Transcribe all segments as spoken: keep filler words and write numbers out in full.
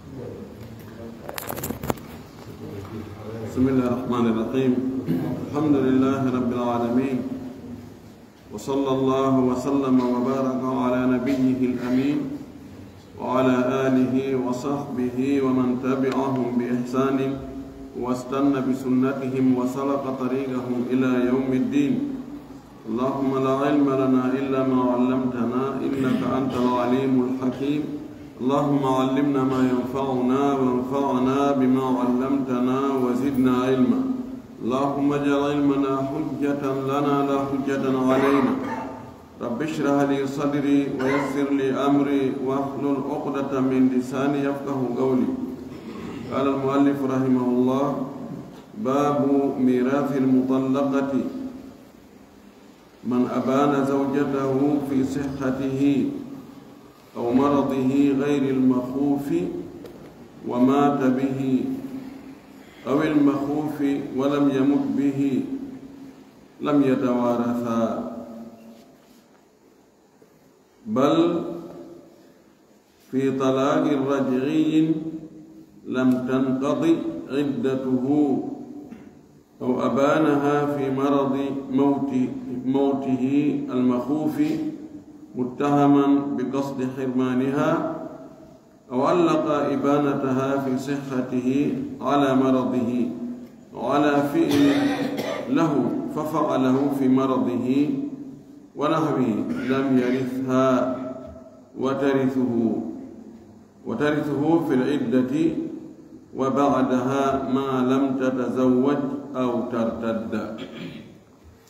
بسم الله الرحمن الرحيم. الحمد لله رب العالمين. وصلى الله وسلم وبارك على نبيه الأمين وعلى آله وصحبه ومن تبعهم بإحسان واستن بسنتهم وسلك طريقهم إلى يوم الدين. اللهم لا علم لنا إلا ما علمتنا إنك أنت العليم الحكيم. اللهم علمنا ما ينفعنا وانفعنا بما علمتنا وزدنا علما. اللهم اجعل علمنا حجة لنا لا حجة علينا. رب اشرح لي صدري ويسر لي أمري واحلل عقدة من لساني يفقه قولي. قال المؤلف رحمه الله: باب ميراث المطلقة. من أبان زوجته في صحته أو مرضه غير المخوف ومات به أو المخوف ولم يمت به لم يتوارثا، بل في طلاق رجعي لم تنقض عدته، أو أبانها في مرض موت، موته المخوف متهما بقصد حرمانها، أو علق إبانتها في صحته على مرضه، أو على فعل له ففعله في مرضه ونحوه، لم يرثها وترثه، وترثه في العدة وبعدها ما لم تتزوج أو ترتد.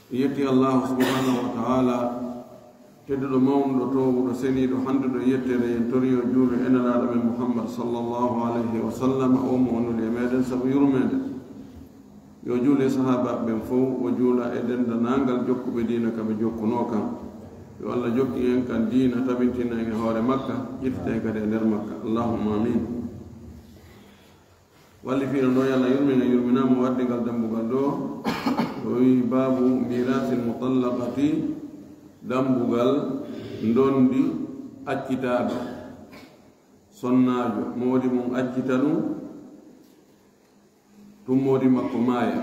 Yetti Allahu subhanahu wa ta'ala, tedduɗo, mawnuɗo, toowuɗo, seniiɗo, handuɗo yettere, en tori yo juulu e Nelaaɗo men Muhammad sallallahu alayhi wa sallam, o mo o nuli e meɗen sabu yurmeende. Yo juule sahaabaaɓe ɓen fow, o juula e denndaangal jokkuɓe diina ka ɓe jokkunoo kan. Yo Allah jokki en kan diina, tabintina en e hoore makka, ƴettita en kadi e nder makka. Allahumma amin. Wallifiiɗo ɗo, yo Allah yurmin en, yurminaa mo waɗde ngal dammbugal ɗo. O wi'i: baabu miiraasil mutallaqati, dammbugal ndondi accitaaɗo. Sonnaajo, moodi mum accita ɗum, tun moodi makko maaya,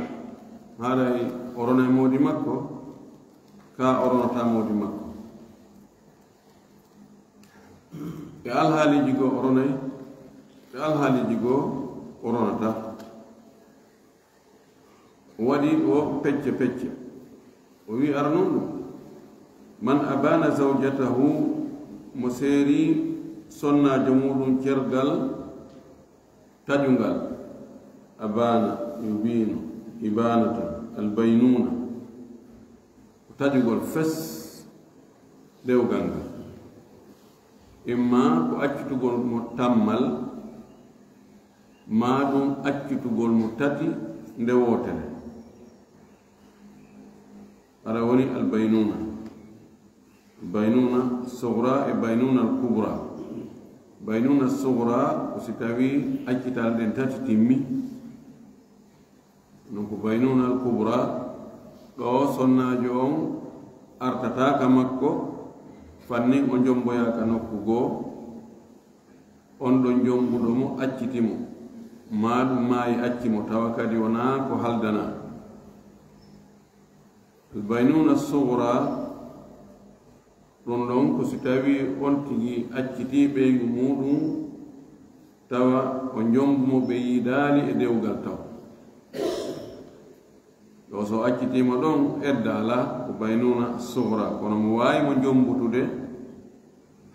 haray o ronay moodi makko, kaa o ronataa moodi makko? E alhaaliiji goo o ronay, e alhaaliiji goo o ronataa. O waɗi o pecce pecce. O wi'i, arano ɗum: man abana zawjatahu, mo seeri sonnaajo muuɗum cergal taƴungal. Abana, yubinu, ibanatan, albaynuuna. Ko taƴugol fes dewgal ngal. Imma ko accitugol mo tammal, maa ɗum accitugol mo tati nde wootere. Aɗa woni albaynuuna. Baynuna sugra e baynuna al kubra. Baynuna sugra ko si tawi accital ɗen tati timmi. Non ko baynuna al kubra, ɗo sonnaajo on artata ka makko, fannin o jomboya ka nokku goo, on ɗon jombuɗo mo acciti mo, maa ɗum maayi acci mo, tawa kadi wonaa ko haldanaa. Al baynuna sugra, ɗum ɗon ko si tawi on tigi accitii ɓeyngu muuɗum, tawa o jombu mo ɓe yiidaali e dewgal taw. Ɗo so accitiima ɗon, edda alaa, ko baynuna sugra, kono mo waawi mo jombutude,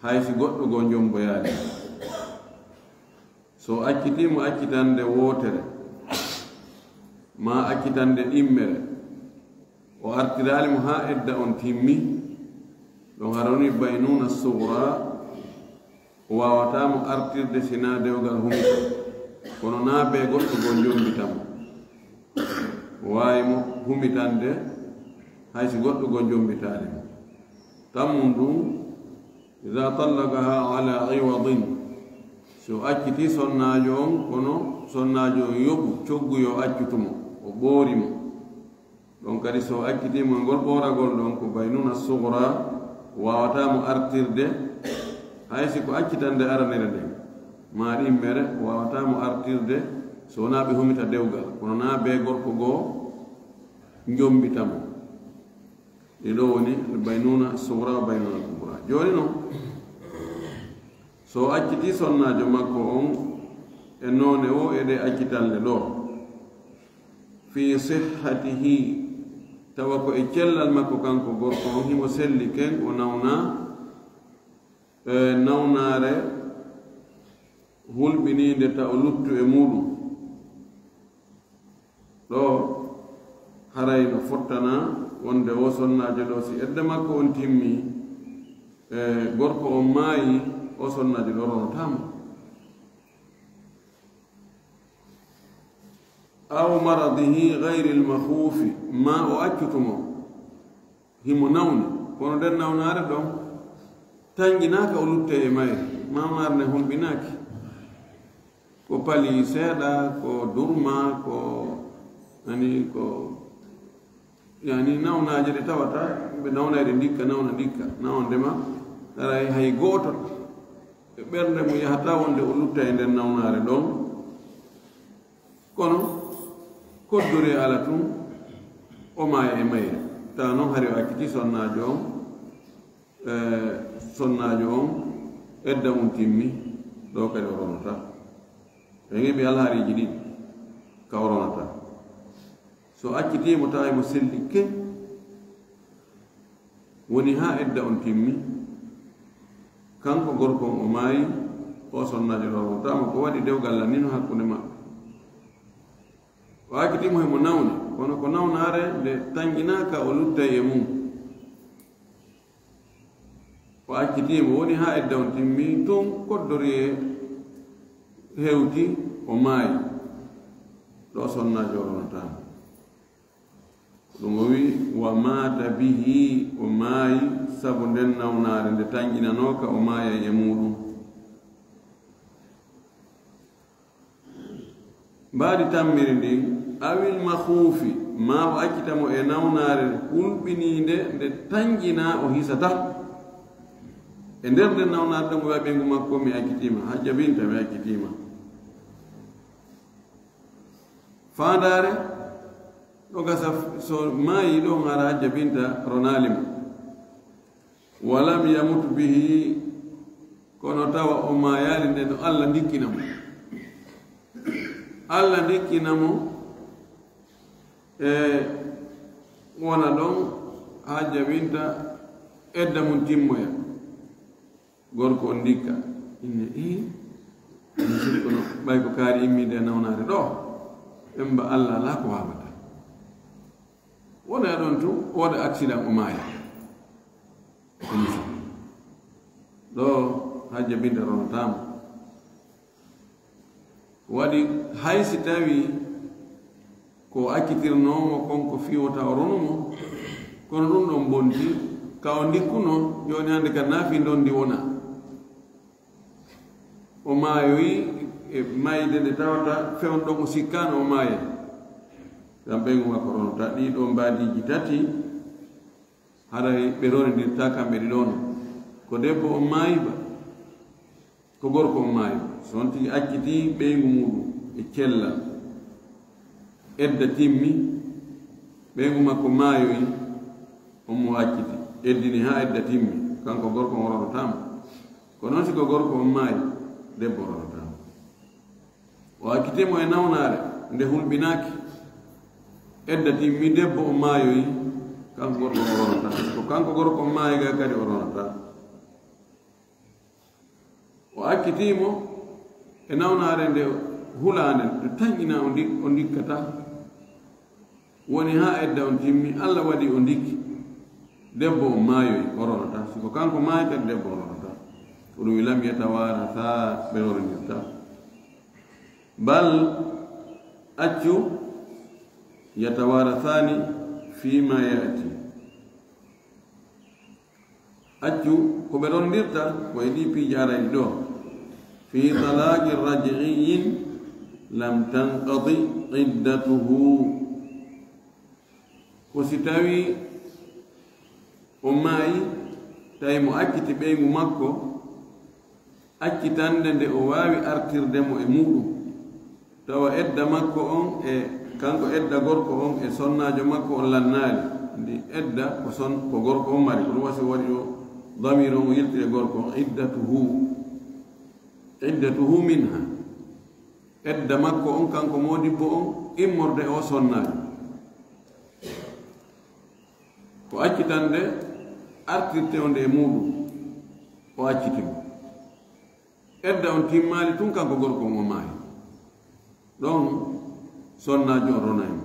hay si goɗɗo goo jomboyaali. So accitiima accitande wootere, maa accitande ɗimmere, o artiraali mo haa edda on timmi, ɗon hara woni baynuna sugra, o waawataa mo artirde sinaa dewgal humita, kono naa bee goɗɗo goo jombita mo. O waawi mo humitande hay si goɗɗo goo jombitaali mo. Tammun ɗum, iza tallaqaha ala iwadin, si o accitii sonnaajo on, kono sonnaajo on yoɓu coggu yo accutu mo, o ɓoori mo, ɗon kadi so o accitii mo e ngol ɓooragol ɗon, ko baynuna sugra, waawataa mo artirde, hay si ko accitande aranere nden. Maa ɗin mere, o waawataa mo artirde so wonaa ɓe humita dewgal, kono naa bee gorko goo njombita mo. Ɗi ɗoo woni Baynuuna Sugra, Baynuuna Kubra. Jooni non, so o accitii sonnaajo makko on e noone woo e ɗee accitalle ɗoo, fii sihhatihi, tawa ko e cellal makko kanko gorko on, himo selli ken, o nawnaa, e nawnaare hulɓiniinde ta o luttu e muuɗum. Ɗoo haray no fottana wonde oo sonnaajo ɗoo, si edda makko on timmi, e gorko on maayi, oo sonnaajo ɗoo ronotaa mo. Aw maradihi gayril makhuufi, maa o accutu mo, himo nawni, kono nden nawnaare ɗon tanƴinaaka o luttee e mayre, maa mayre nden hulɓinaaki. Ko pali seeɗa, ko durma, ko ani ko yani nawnaaje ɗe tawata ɓe nawnayde ndikka, nawna ndikka, nawndema haray hay gooto e ɓernde mum yahataa wonde o lutta e nden nawnaare ɗon. Kono koddori ala tun, o maaya e mayre. Tawa non hari o accitii sonnaajo on, e sonnaajo on edda mum timmi, ɗoo kadi o ronotaa. Ɓe ngeɓi alhaariiji ɗiɗi ka o ronotaa. So accitii mo tawa mo selli ke, woni haa edda on timmi, kanko gorko on o maayi, oo sonnaajo ɗoo ronotaa mo, ko waɗi dewgal lannino hakkunde maɓɓe. O accitii mo himo nawni, kono ko nawnaare nde tanƴinaaka o luttay e mum. O accitii mo, woni haa edda on timmi, tun koddori e hewti, o maayi. Ɗoo sonnaajo o ronotaa mo. Ɗum o wi, wa maata bihi, o maayi sabu nden nawnaare nde tanƴinanooka, o maayay e muuɗum. Mbaadi tammiri ndin, awil makhuufi, maa o accita mo e nawnaare hulɓiniinde nde tanƴinaa o hisataa. E nder nden nawnaare ɗon o wi'a ɓeyngu makko, mi accitii ma, Hajja Binta, mi accitii ma. Faandaare, ɗo gasa f-, so maayi ɗon hara Hajja Binta ronaali mo. Walam yamut bihi, kono tawa o maayaali nde no Alla ndikkina mo. Alla ndikkina mo, e wona ɗon Hajja Binta edda mum timmoya. Gorko on ndikka. Inne, "Ee, mi sikku no, ɓay ko kaari immiinde e nawnaare ɗoo, emba Alla alaa ko waawata." Wona e ɗon tun, wooda accident o maaya. Ɗoo Hajja Binta ronotaama. Waɗi hay si tawii ko accitirnoo mo kon ko fii wota o ronu mo, kono ɗum ɗon bonti, ka o ndikkunoo, jooni hannde kadi naa fii ndondi wonaa. O maayoyi e mayde nde tawata fewndo ɗon o sikkaano o maaya. Ngam ɓeyngu makko ronota ɗii ɗoo mbaadiiji tati, haray ɓe ronindirtaa kamɓe ɗiɗo non. Ko debbo on maayi ba, ko gorko on maayi ba. So on tigi accitii ɓeyngu muuɗum e cellal, edda timmi, ɓeyngu makko maayoyi, on mo acciti, eddini haa edda timmi, kanko gorko on ronotaama. Ko non si ko gorko on maayi, debbo ronotaama. O accitii mo e nawnaare nde hulɓinaaki. Edda timmi, debbo o maayoyi, kanko gorko o ronataa. Ko kanko gorko o maayi ga kadi o ronataa. O accitii mo e nawnaare nde hulaande, nde tanƴinaa o ndi-, o ndikkataa. Woni haa edda on timmi, Alla waɗi o ndikki. Debbo on maayoyi, o ronataa. Si ko kanko maayi, kadi debbo on ronataa. Ko ɗum wi lam yatawaarasaa, ɓe ronindirtaa. Bal, accu, yatawaarasaani fiima yaati. Accu ko ɓe ronindirta, ko e ɗii piiji arayɗi ɗoo. Fii talaaqi raj'iyyin lam tanqadi iddatuhu. Ko si tawii o maayi, tawi mo acciti ɓeyngu makko, accitande nde o waawi artirde mo e muuɗum, tawa edda makko on e, kanko edda gorko on e sonnaajo makko on lannaali. Ndi edda ko son, ko gorko on mari, ko ɗum wasi waɗi o damiir on o yiltiri e gorko on, iddatuhu, iddatuhu minha. Edda makko on, kanko moodibbo on, immorde o sonnaajo. Ko accitande artirte o nde e muuɗum, o acciti mo. Edda on timmaali tun, kanko gorko on o maayi. Ɗon sonnaajo on ronay mo.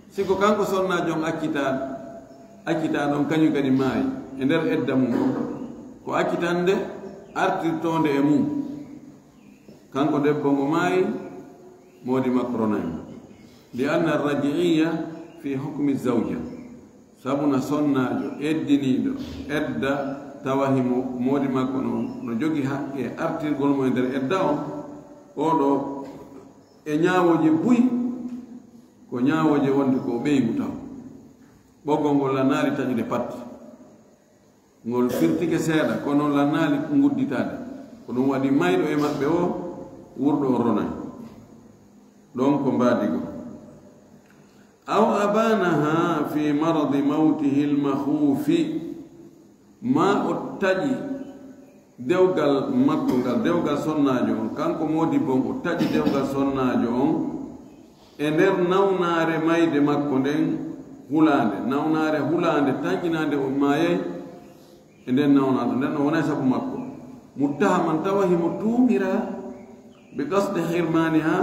Si ko kanko sonnaajo on accitaa, accitaa ɗon, kañum kadi maayi e nder edda mum on, ko accitande artirtoonde e mum. Kanko debbo ngo maayi, moodi makko ronay mo. Li anna raji'iyya fi hukmi zawja. Sabu na sonnaajo eddiniiɗo edda, tawa himo moodi makko no, no jogi haqqe artirgol mo e nder edda on, oɗo e ñaawooje buy, ko ñaawooje wonde ko ɓeyngu taw. Ɓoggol ngol lannaali taƴude pat. Ngol firtike seeɗa, kono lannaali ngudditaade. Ko ɗum waɗi mayɗo e maɓɓe o, wurɗo on ronay. Ɗon ko mbaadi goo. Aw abanaha fi maradi mawtihi lmakhufi. Ma o taƴi dewgal makko ngal, dewgal sonnaajo on, kanko moodibbo on, o taƴi dewgal sonnaajo on e nder nawnaare mayde makko nden hulaande, nawnaare hulaande tanƴinaande o maayay e nden nawnaare nden, o wonay sabu makko. Muttahaman, tawa himo tuumiraa bi qasdi hirmaniha,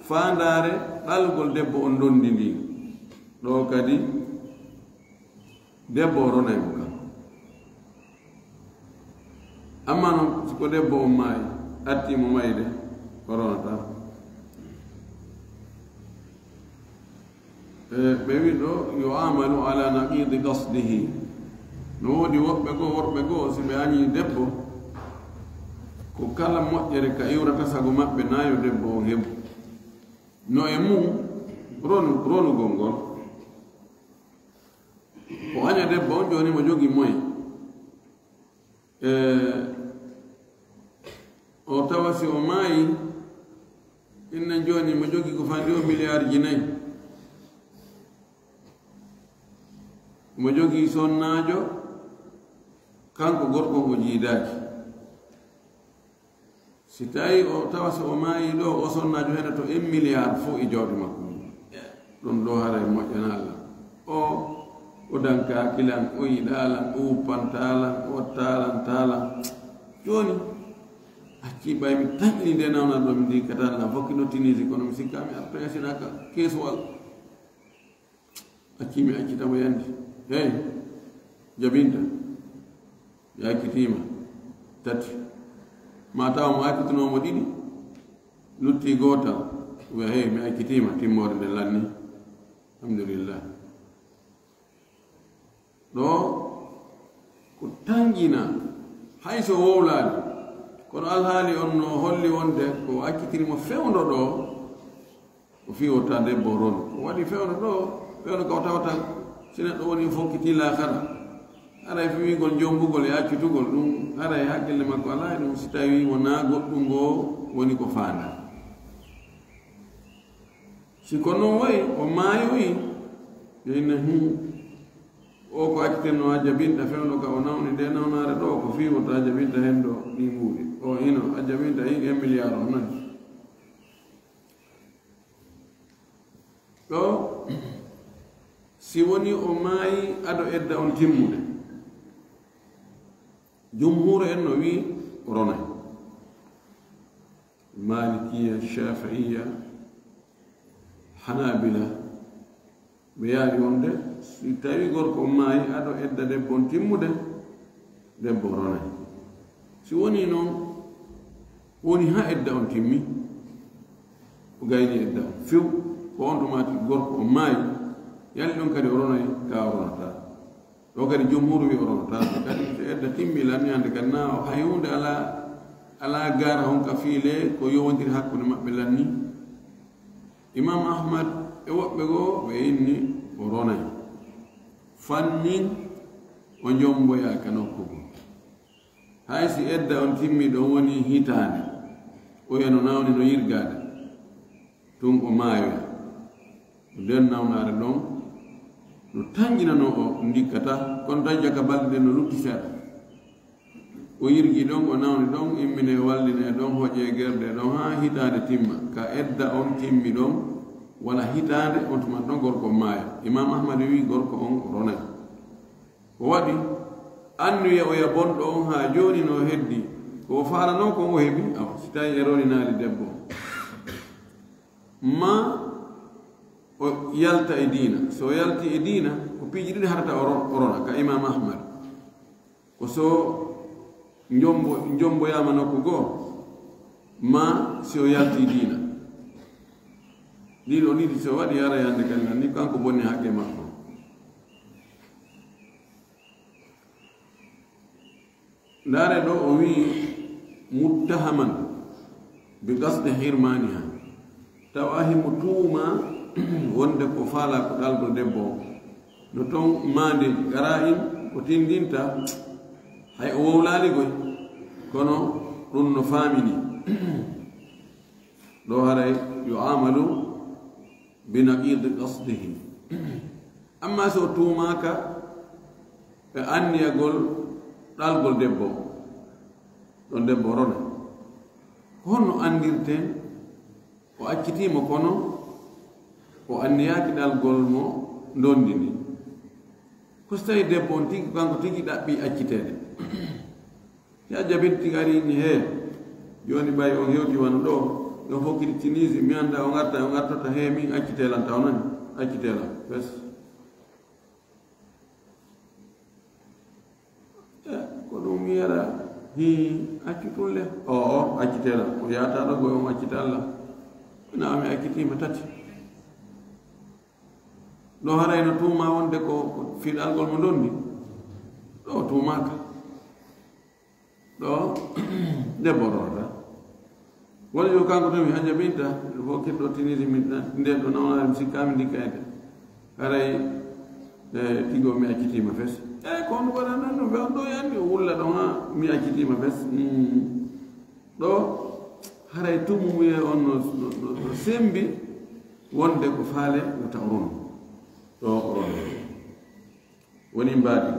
faandaare ɗalgol debbo on ndondi ndin. Ɗo kadi, debbo o ronay mo kan. Amma non, si ko debbo on maayi, atti mo mayde, o ronata. E, ɓe wi ɗo, yu'amalu ala naqidi qasdihi. No woodi woɓɓe goo, worɓe goo, si ɓe añi debbo, ko kala moƴƴere ka iwrata sago maɓɓe, na yo debbo on heɓu. No e mum, ronu, ronugol ngol. O aña debbo on, jooni mo jogi moye? E, o tawa si o maayi, innen jooni mo jogi ko fandi o miliyarji nayi. Mo jogi sonnaajo, kanko gorko o jiidaaki. Si tawi o tawa so o maayi ɗo, o sonnaajo hene to en milliard fof e jawdi makko mum. Ɗum ɗo haray moƴƴana Allah. O, o dankaaki lan, o yiɗaa lan, o wuppantaa lan, o wattaa lan, taa lan. Jooni, accii ɓay mi tanƴini nde nawna ɗo mi ndi katan lan, fokki no tinisi, kono mi sikkaa mi artoya sina ka keesuwal. Accii mi accita mo yandi. Hey, jabinta. Mi accitiima. Tati. Ma tawa mo accitunoo mo ɗiɗi. Lutti gootal. Wiya, hey, mi accitiima. Timmoode nde lanni. Alhamdulillah. Ɗo ko tanƴina. Hay so wowlaali. Kono alhaali on no holli wonde ko accitiri mo fewndo ɗo. Ko fii wota debbo ronu. Ko waɗi fewndo ɗo, fewndo ka o tawata si neɗɗo woni fokkitii laakara. Haray fii wiigol jombugol e accitugol ɗum, haray hakkille makko alaa e ɗum si tawii wonaa goɗɗum ngoo woni ko faandaa. Si ko non wayi, o maayoyi, yo inna, hmm, o ko accitennoo a jabinta fewndo ka o nawni nde nawnaare ɗo, ko fii wota a jabinta heen ɗo ɗii mbuuɗi. O ino, a jabinta hii en milliard on nani. Ɗo, si woni o maayi ado edda on timmude, jumhuuru en no wi'i o ronay. Maalikiya, Shaafi'iya, Hanaabila, ɓe yaari wonde, si tawi gorko on maayi ado edda debbo on timmude, debbo on ronay. Si woni noon, woni haa edda on timmi, o gayni edda on few, ko on tuma tigi gorko on maayi, yalti ɗon kadi o ronay, kaa o ronataa. Ɗo kadi jumhuuru wi o ronataa, kadi so edda timmi lanni hannde kadi na o hay huunde alaa, alaa gaara hon ka fiile ko yowondiri hakkunde maɓɓe lanni. Imam Ahmad e woɓɓe goo ɓe inni o ronay. Fannin o jomboyaa ka nokku goo. Hay si edda on timmi ɗon woni hitaande, oya no nawni no yirgaade, tun o maayoya. Nden nawnaare ɗon no tanƴinanoo o ndikkata, kono tawi jaka balɗe ɗen no lutti seeɗa. O yirgi ɗon, o nawni ɗon, immine walline ɗon, hoƴe gerde ɗon, haa hitaande timma. Ka edda on timmi ɗon, wala hitaande, on tuma ɗon gorko on maaya. Imam Ahmad wi gorko on o ronay. Ko waɗi anniya oya bonɗo on haa jooni no heddi. Ko o faalanoo kon o heɓi, awa, si tawi e roninaali debbo on. Ma o yalta e diina. So o yalti e diina, ko piiji ɗiɗi harata o ro-, o rona, ka Imam Ahmad. Ko so njombo-, njomboyaama nokku goo, ma si o yalti diina. Ɗiɗo ɗiɗi so waɗi, haray hannde kadi nan ni kanko bonni haqqe makko. Ndaare ɗo o wi'i, "Muttahaman bi qasdi hirmaniha." Tawa himo tuuma wonde ko faala ko ɗalgol debbo on. No ton maande qara'in ko tindinta, hay o wowlaali goy, kono ɗum no faamini. Ɗo haray yu'amalu bi naqidi qasdihi. Amma so o tuumaaka e anniyagol ɗalgol debbo, ɗon debbo rona, ko honno anndirten o accitiima kono o anniyaaki ɗalgol mo ndondi ndi? Ko so tawi debbo on tigi, kanko tigi ɗaɓɓi acciteede. Si a jabinti ari ni, "He, jooni ɓay on hewti wano ɗo, ɗo fof kiɗi Tunisie, mi annda on arta, on artata, he, min accitelan taw nani, accitelan, bes." Eh, ko ɗum wiyata, hi, accu ɗum le. O, o, accitelan, o yahata ɗo, goy on accita Allah. Na mi accitiima tati. Ɗo haray no tuuma wonde ko, ko fiɗalgol mo ndondi. Ɗo tuumaaka. Ɗo debbo rorata. Woni yo kanko tumi a jabinta, ɗo fof kiɗɗo tiniri mi, nden ɗo nawnaare mi sikkaami ndi kayde. Haray, e, tigo mi accitiima fes. E, ko on waɗa non no, ɓe on ɗo yandi o wulla ɗon ha mi accitiima fes. Mm. Ɗo haray tumuye on no, no, no, no sembi wonde ko faale wota o ronu. Ɗo o ronu. Woni mbaadi.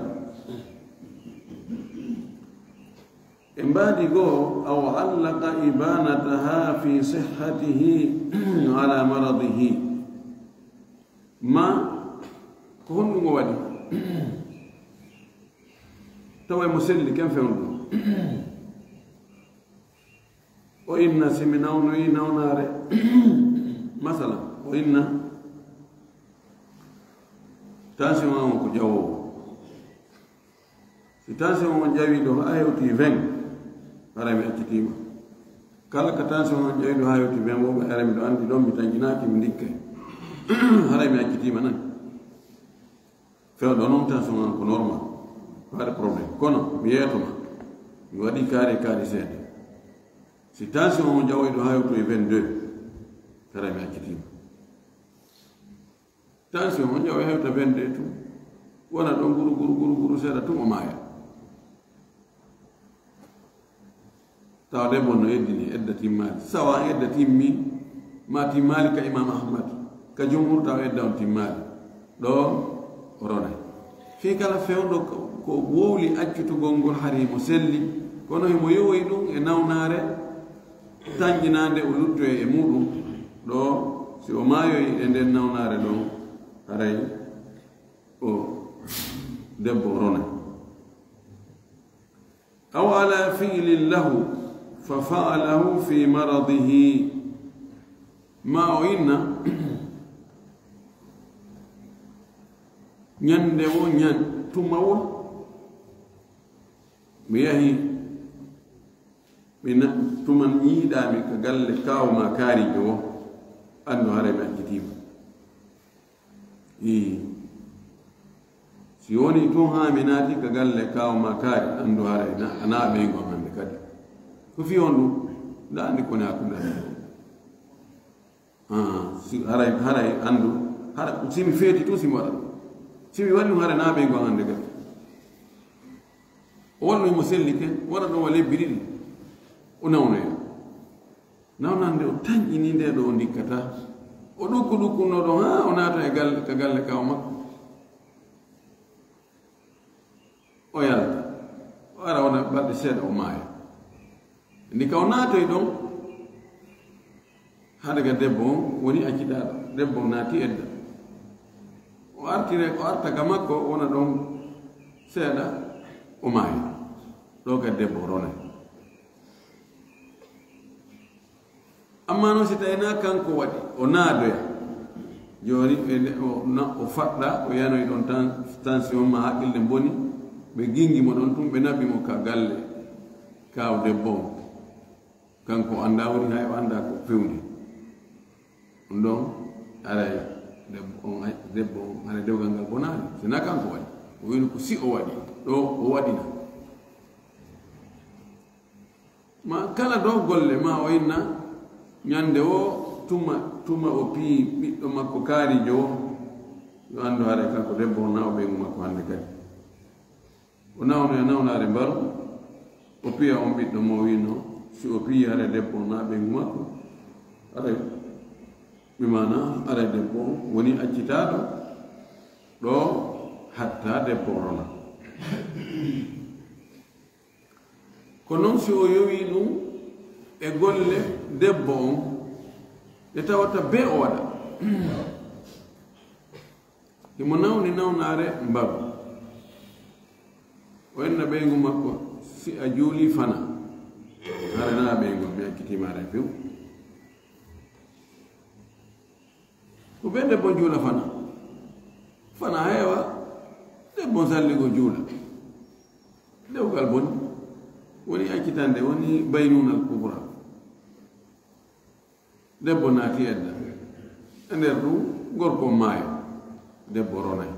E mbaadi goo, aw allaqa ibanataha fi sihhatihi ala maradihi. Ma ko honɗum o waɗi? Tawa mo selli ken fewndo. O inna si mi nawnoyi nawnaare, masala, o inna tension an on ko ƴawoowo. Si tension on ƴawi ɗo haa hewti vingt, haray mi accitiima. Kala ka tension on ƴawi ɗo haa hewti vingt, woɓɓe haray miɗo anndi ɗon, mi tanƴinaaki, mi ndikkay. Haray mi accitiima nan. Fewndo noon tension an ko normal, pas de problème. Kono mi yeetoma, mi waɗi kaari kaari seeɗa. Si tension on ƴawoyɗo haa yewtoye vingt-deux, kara mi accitiima. Tension on ƴawoy hewta vingt-deux tun, wona ɗon guru, guru, guru, guru seeɗa tun o maaya. Tawa debbo no eddini, edda timmaali. Sawa an edda timmi, ma timmaali ka Imam Ahmad, ka jumhur tawa edda on timmaali. Ɗo o ronay. Fii kala fewndo ko, ko wowli accutugol ngol hari mo selli, kono himo yowoyi ɗum e nawnaare tanƴinaande o luttoye e muɗum. Ɗo si o maayoyi e nden nawnaare ɗon, haray o debbo o ronay. Aw ala fi'lin lahu fa fa'alahu fi maradihi. Ma o inna, ñande wo, ñan-, tuma wo, mi yahi, mi na-, tuma ñiiɗaami ka galle kaaw ma kaariijo wo, anndu haray mi accitiima. Ii. Si woni tun haa mi naati ka galle kaaw ma kaari, anndu haray na, a na ɓeyngu am hannde kadi. Ko fii honɗum? Nda anndi ko ne hakkunde amin. Ah, si haray, haray anndu, hara, si mi feeti tun si mi waɗa. Si mi waɗi ɗum haray na ɓeyngu am hannde kadi. O waɗa no mo sellike, waɗa ɗon wa lebbi ɗiɗi. O nawnoya. Nawnande o tanƴini nde ɗo o ndikkata. O ɗukku ɗukkunno ɗon haa o naata e galle, ka galle kaaw makko. O yalta. O ara wona balɗe seeɗa o maaya. Ndi ka o naatoy ɗon, haa daga debbo on woni accitaaɗo. Debbo on naati edda. O artire, o arta ka makko, wona ɗon seeɗa, o maayi. Ɗo ka debbo ronay. Amma noon si tawi na kanko waɗi, o naadoya. Jooni, e ne-, o na-, o faɗɗa, o yanoy ɗon tan, tension ma haqqille mboni, ɓe gingi mo ɗon tun, ɓe naɓi mo ka galle, kaaw debbo on. Kanko o anndaa woni hay o anndaa ko fewndi. Ɗum ɗon aray debbo on, debbo on, aray dewgal ngal bonaali. Sinaa kanko waɗi. O wiino ko si o waɗi. Ɗo o waɗina. Ma kala dow golle ma o inna ñande o tuma, tuma o piyi ɓiɗɗo makko kaarijo o. Yo anndu haray kanko debbo on na o ɓeyngu makko hannde kadi. O nawnoya nawnaare mbaru, o piya on ɓiɗɗo mo o wiino, si o piyi haray debbo on na ɓeyngu makko, haray, bi maana, haray debbo on woni accitaaɗo ɗo hatta debbo on rona. Ko noon si o yowi ɗum e golle debbo on, ɗe tawata be o waɗa. Himo nawni nawnaare mbaru. O inna ɓeyngu makko, si a juuli fana. Hara na ɓeyngu, mi accitiima haray few. Ko be debbo juula fana. Fana heewa, debbo salligo juula. Dewgal boni, woni accitande, woni baynunal kubra. Debbo naati edda. E nder ɗum, gorko maayo. Debbo ronay.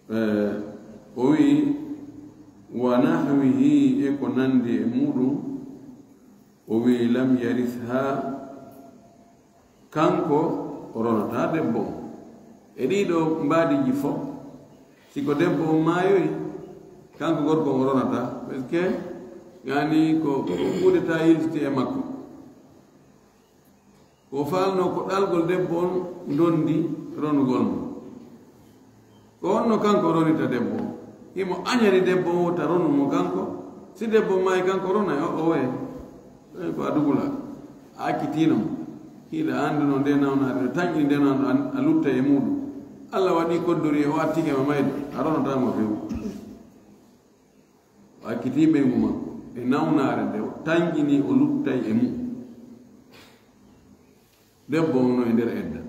Eh, o wi'i, "Wa nahwihi," e ko nandi e muɗum, o wi'i, "Lam yarisha," kanko o ronataa debbo on. E ɗiɗo mbaadiiji fof, si ko debbo on maayoyi, kanko gorko on o ronataa, parce que yani ko, ko kuudetaa yiltiti e makko. Ko faalnoo ko ɗalgol debbo on ndondi ronugol mo. Ko honno kanko ronirta debbo on? Himo añani debbo on wota ronu mo kanko. Si debbo on maayi kanko ronay, o, o waye. Ɗon ko a dugula. A accitiino mo. Hiɗa annduno nde nawnaare, no tanƴi nde nawnaare, a lutta e muuɗum. Allah waɗi koddori o attike ma mayde, a ronataa mo few. O accitii ɓeyngu makko e nawnaare nde o tanƴini o luttay e mum. Debbo on no e nder edda.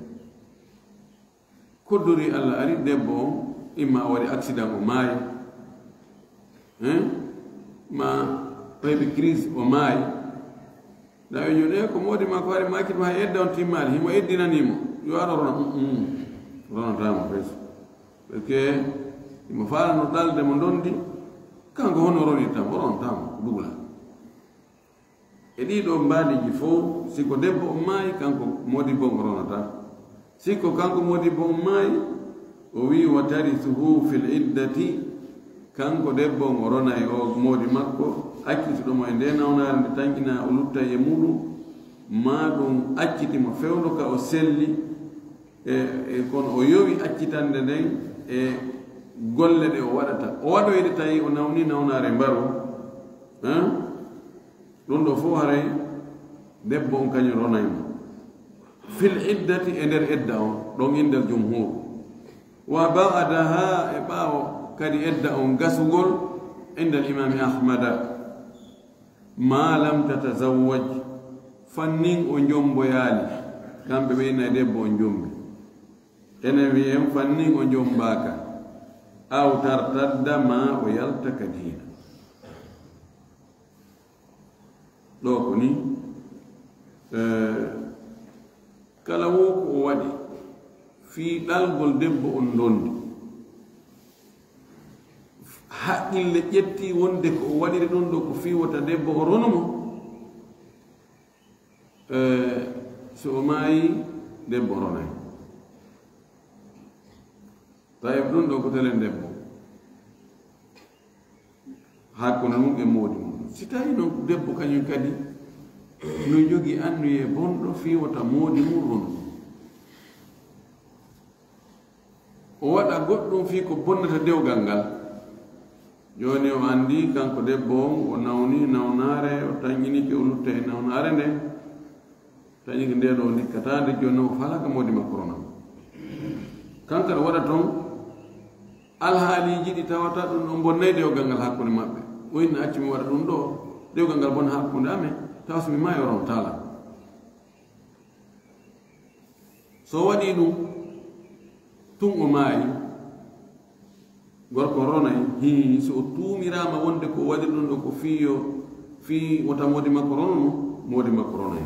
Koddori Allah ari, debbo on imma o waɗi accident o maayi. Hein? Ma o heɓi crise o maayi. Nawi jooni, e ko moodi makko ari maaki ɗum hay edda on timmaali, himo eddinanii mo. Yo ar o rona, mm, mm. Ronataa mo fes. Parce que himo faalano ɗalde mo ndondi, kanko hono ronirta mo, o ronataa mo, dugla. E ɗii ɗoo mbaadiiji fof, si ko debbo on maayi, kanko moodi bon o ronataa. Si ko kanko moodi bon maayi, o wi'i, "Wa tarithuhu fil iddati," kanko debbo on o ronay o moodi makko, accituɗo mo e nde nawnaare nde tanƴinaa o luttay e muuɗum, maa ɗum acciti mo fewndo ka o selli, e, e kono o yowi accitande nden e golle ɗe o waɗata. O waɗoyde tawi o nawni nawnaare mbaro, hein? Ɗum ɗo fof haray debbo on kañum ronay mo. Fil iddati, e nder edda on, ɗon indal jumhur. Wa ba'daha, e ɓaawo kadi edda on gasugol, indal imami Ahmada. Ma lam tatazawwaj, fannin o jomboyaali, kamɓe ɓe inna e debbo on jombi. Enen wi'en fannin o jombaaka, aw tartadda, ma o yalta ka diina. Ɗo ko ni, eh, kala wo ko o waɗi fii ɗalgol debbo on ndondi, haqqille ƴetti wonde ko o waɗiri ɗum ɗo ko fii wota debbo o ronu mo, eh, so o maayi, debbo ronay. Tawi ɗum ɗo ko telen debbo, hakkunde mum e moodi mum. Si tawi noon debbo kañum kadi no jogii annuyee bonɗo fii wota moodi mum ronu, o waɗa goɗɗum fii ko bonnata dewgal ngal. Jooni o anndi kanko debbo on, o nawni nawnaare, o tanƴinike, o lutta e nawnaare nden. Tawi ko ndee ɗoo ndikkataande, jooni o faalaa ka moodi makko rona. Kanko o waɗa toon alhaaliiji ɗi tawata ɗum ɗon bonnay dewgal ngal hakkunde maɓɓe. O inna accu mi waɗa ɗum ɗoo, dewgal ngal bona hakkunde amen, tawa so mi maayi o rontaala. So waɗii ɗum, tun o maayi, gorko ronay, hii, so o tuumiraama wonde ko waɗi ɗum ɗo ko fii yo, fii wota moodi makko rono mo, moodi makko ronay.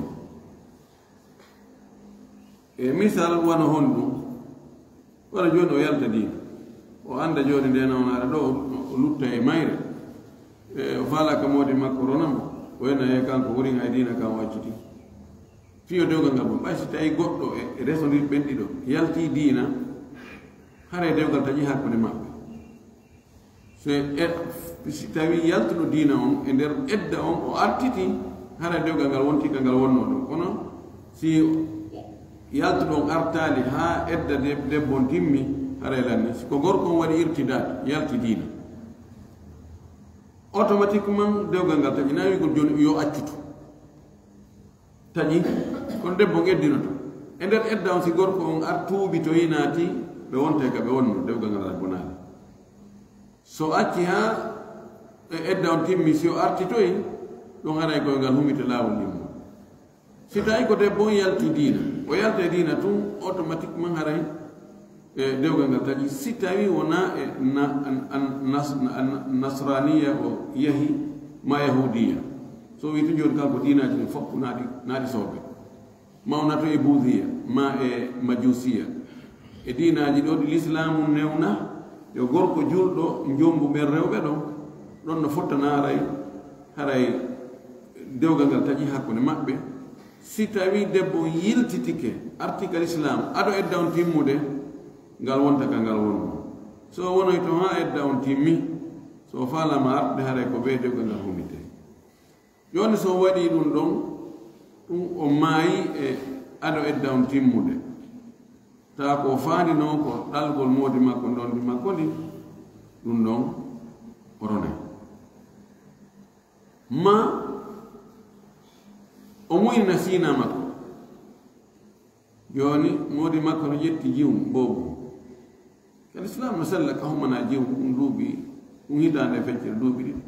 E misal wano honɗum? Wano jooni o yalta diina. O annda jooni nde nawnaare ɗo, o, o lutta e mayre. E, o faalaa ka moodi makko rona mo. O ena he kanko wurin hay diina kan o acciti. Fii yo dewgal ngal bon. Ɓay si tawi goɗɗo e, e resondir ɓen ɗiɗo, yalti diina, haray dewgal taƴi hakkunde maɓɓe. So e, si tawi yaltuɗo diina on e nder edda on, o artiti, haray dewgal ngal wonti ka ngal wonnoo ɗon. Kono si yaltuɗo on artaali haa edda de-, debbo on timmi, haray lanni. Si ko gorko on waɗi irtidaad, yalti diina, automatiquement dewgal ngal taƴi, na wi'ugol jooni yo accutu. Taƴi, kono debbo on eddinoto. E nder edda on, si gorko on ar tuubitoyi naati, ɓe wonta e ka ɓe wonno, dewgal ngal aray bonaali. So acci haa e edda on timmi, si o artitoyi, ɗum haray koye ngal humita laawol ɗimmo. Si tawi ko debbo on yalti diina, o yalta e diina tun, automatiquement haray e dewgal ngal taƴi, si tawi wona e na-, an-, an-, nas-, an-, nasraniya o yahi ma yahudiya. So wi tun jooni kanko diinaaji ɗin fof ko naaɗi, naaɗi soɓe. Mawnato e buudiya, ma e majusiya. E diinaaji ɗo ɗi lislaamu newna, yo gorko julɗo njombu ɓen rewɓe ɗon, ɗon no fottana haray, haray dewgal ngal taƴi hakkunde maɓɓe. Si tawi debbo on yiltitike, arti ka lislaamu, ado edda on timmude, ngal wonta ka ngal wonno. So wonoyto haa edda on timmi, so faalaama artude, haray ko ɓe dewgal ngal humite. Jooni so waɗii ɗum ɗon, ɗum o maayi e ado edda on timmude. Tawa ko o faandinoo ko ɗalgol moodi makko, ndondi makko ndi, ɗum ɗon o ronay. Ma o muynina siina makko. Jooni, moodi makko no ƴetti jiwum boobu. Kadi Islam no sella ka humana jiwum, ɗum duuɓi, ɗum hitaande e feccere duuɓi ɗiɗi.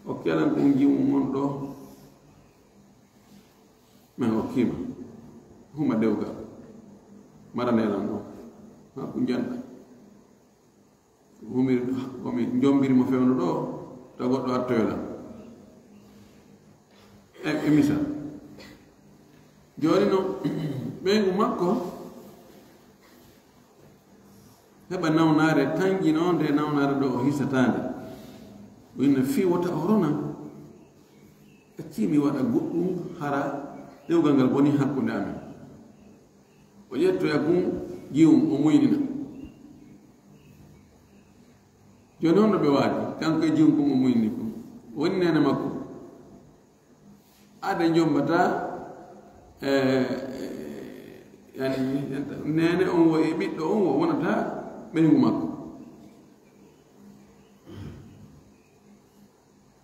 Okki alan ko ɗum jiwum mon ɗo. Men okkiima. Huma dewgal. Marane lan ɗo. Ha ko njanda. Humir, komi jombiri mo fewndo ɗo, ta goɗɗo attoyo lan. E, e misal. Jooni no, ɓeyngu makko heɓa nawnaare tanƴino nde nawnaare ɗo o hisataande. O inna fii wota o rona. Accii mi waɗa goɗɗum hara ɗewgal ngal boni hakkunde amen. O ƴettoya kun jiwum, o muynina. Jooni honno ɓe waadi? Kanko e jiwum kun o muynini kun. O woni neene makko. Ade jombata, eh, yani, neene on wo e ɓiɗɗo on wo wonata ɓeyngu makko.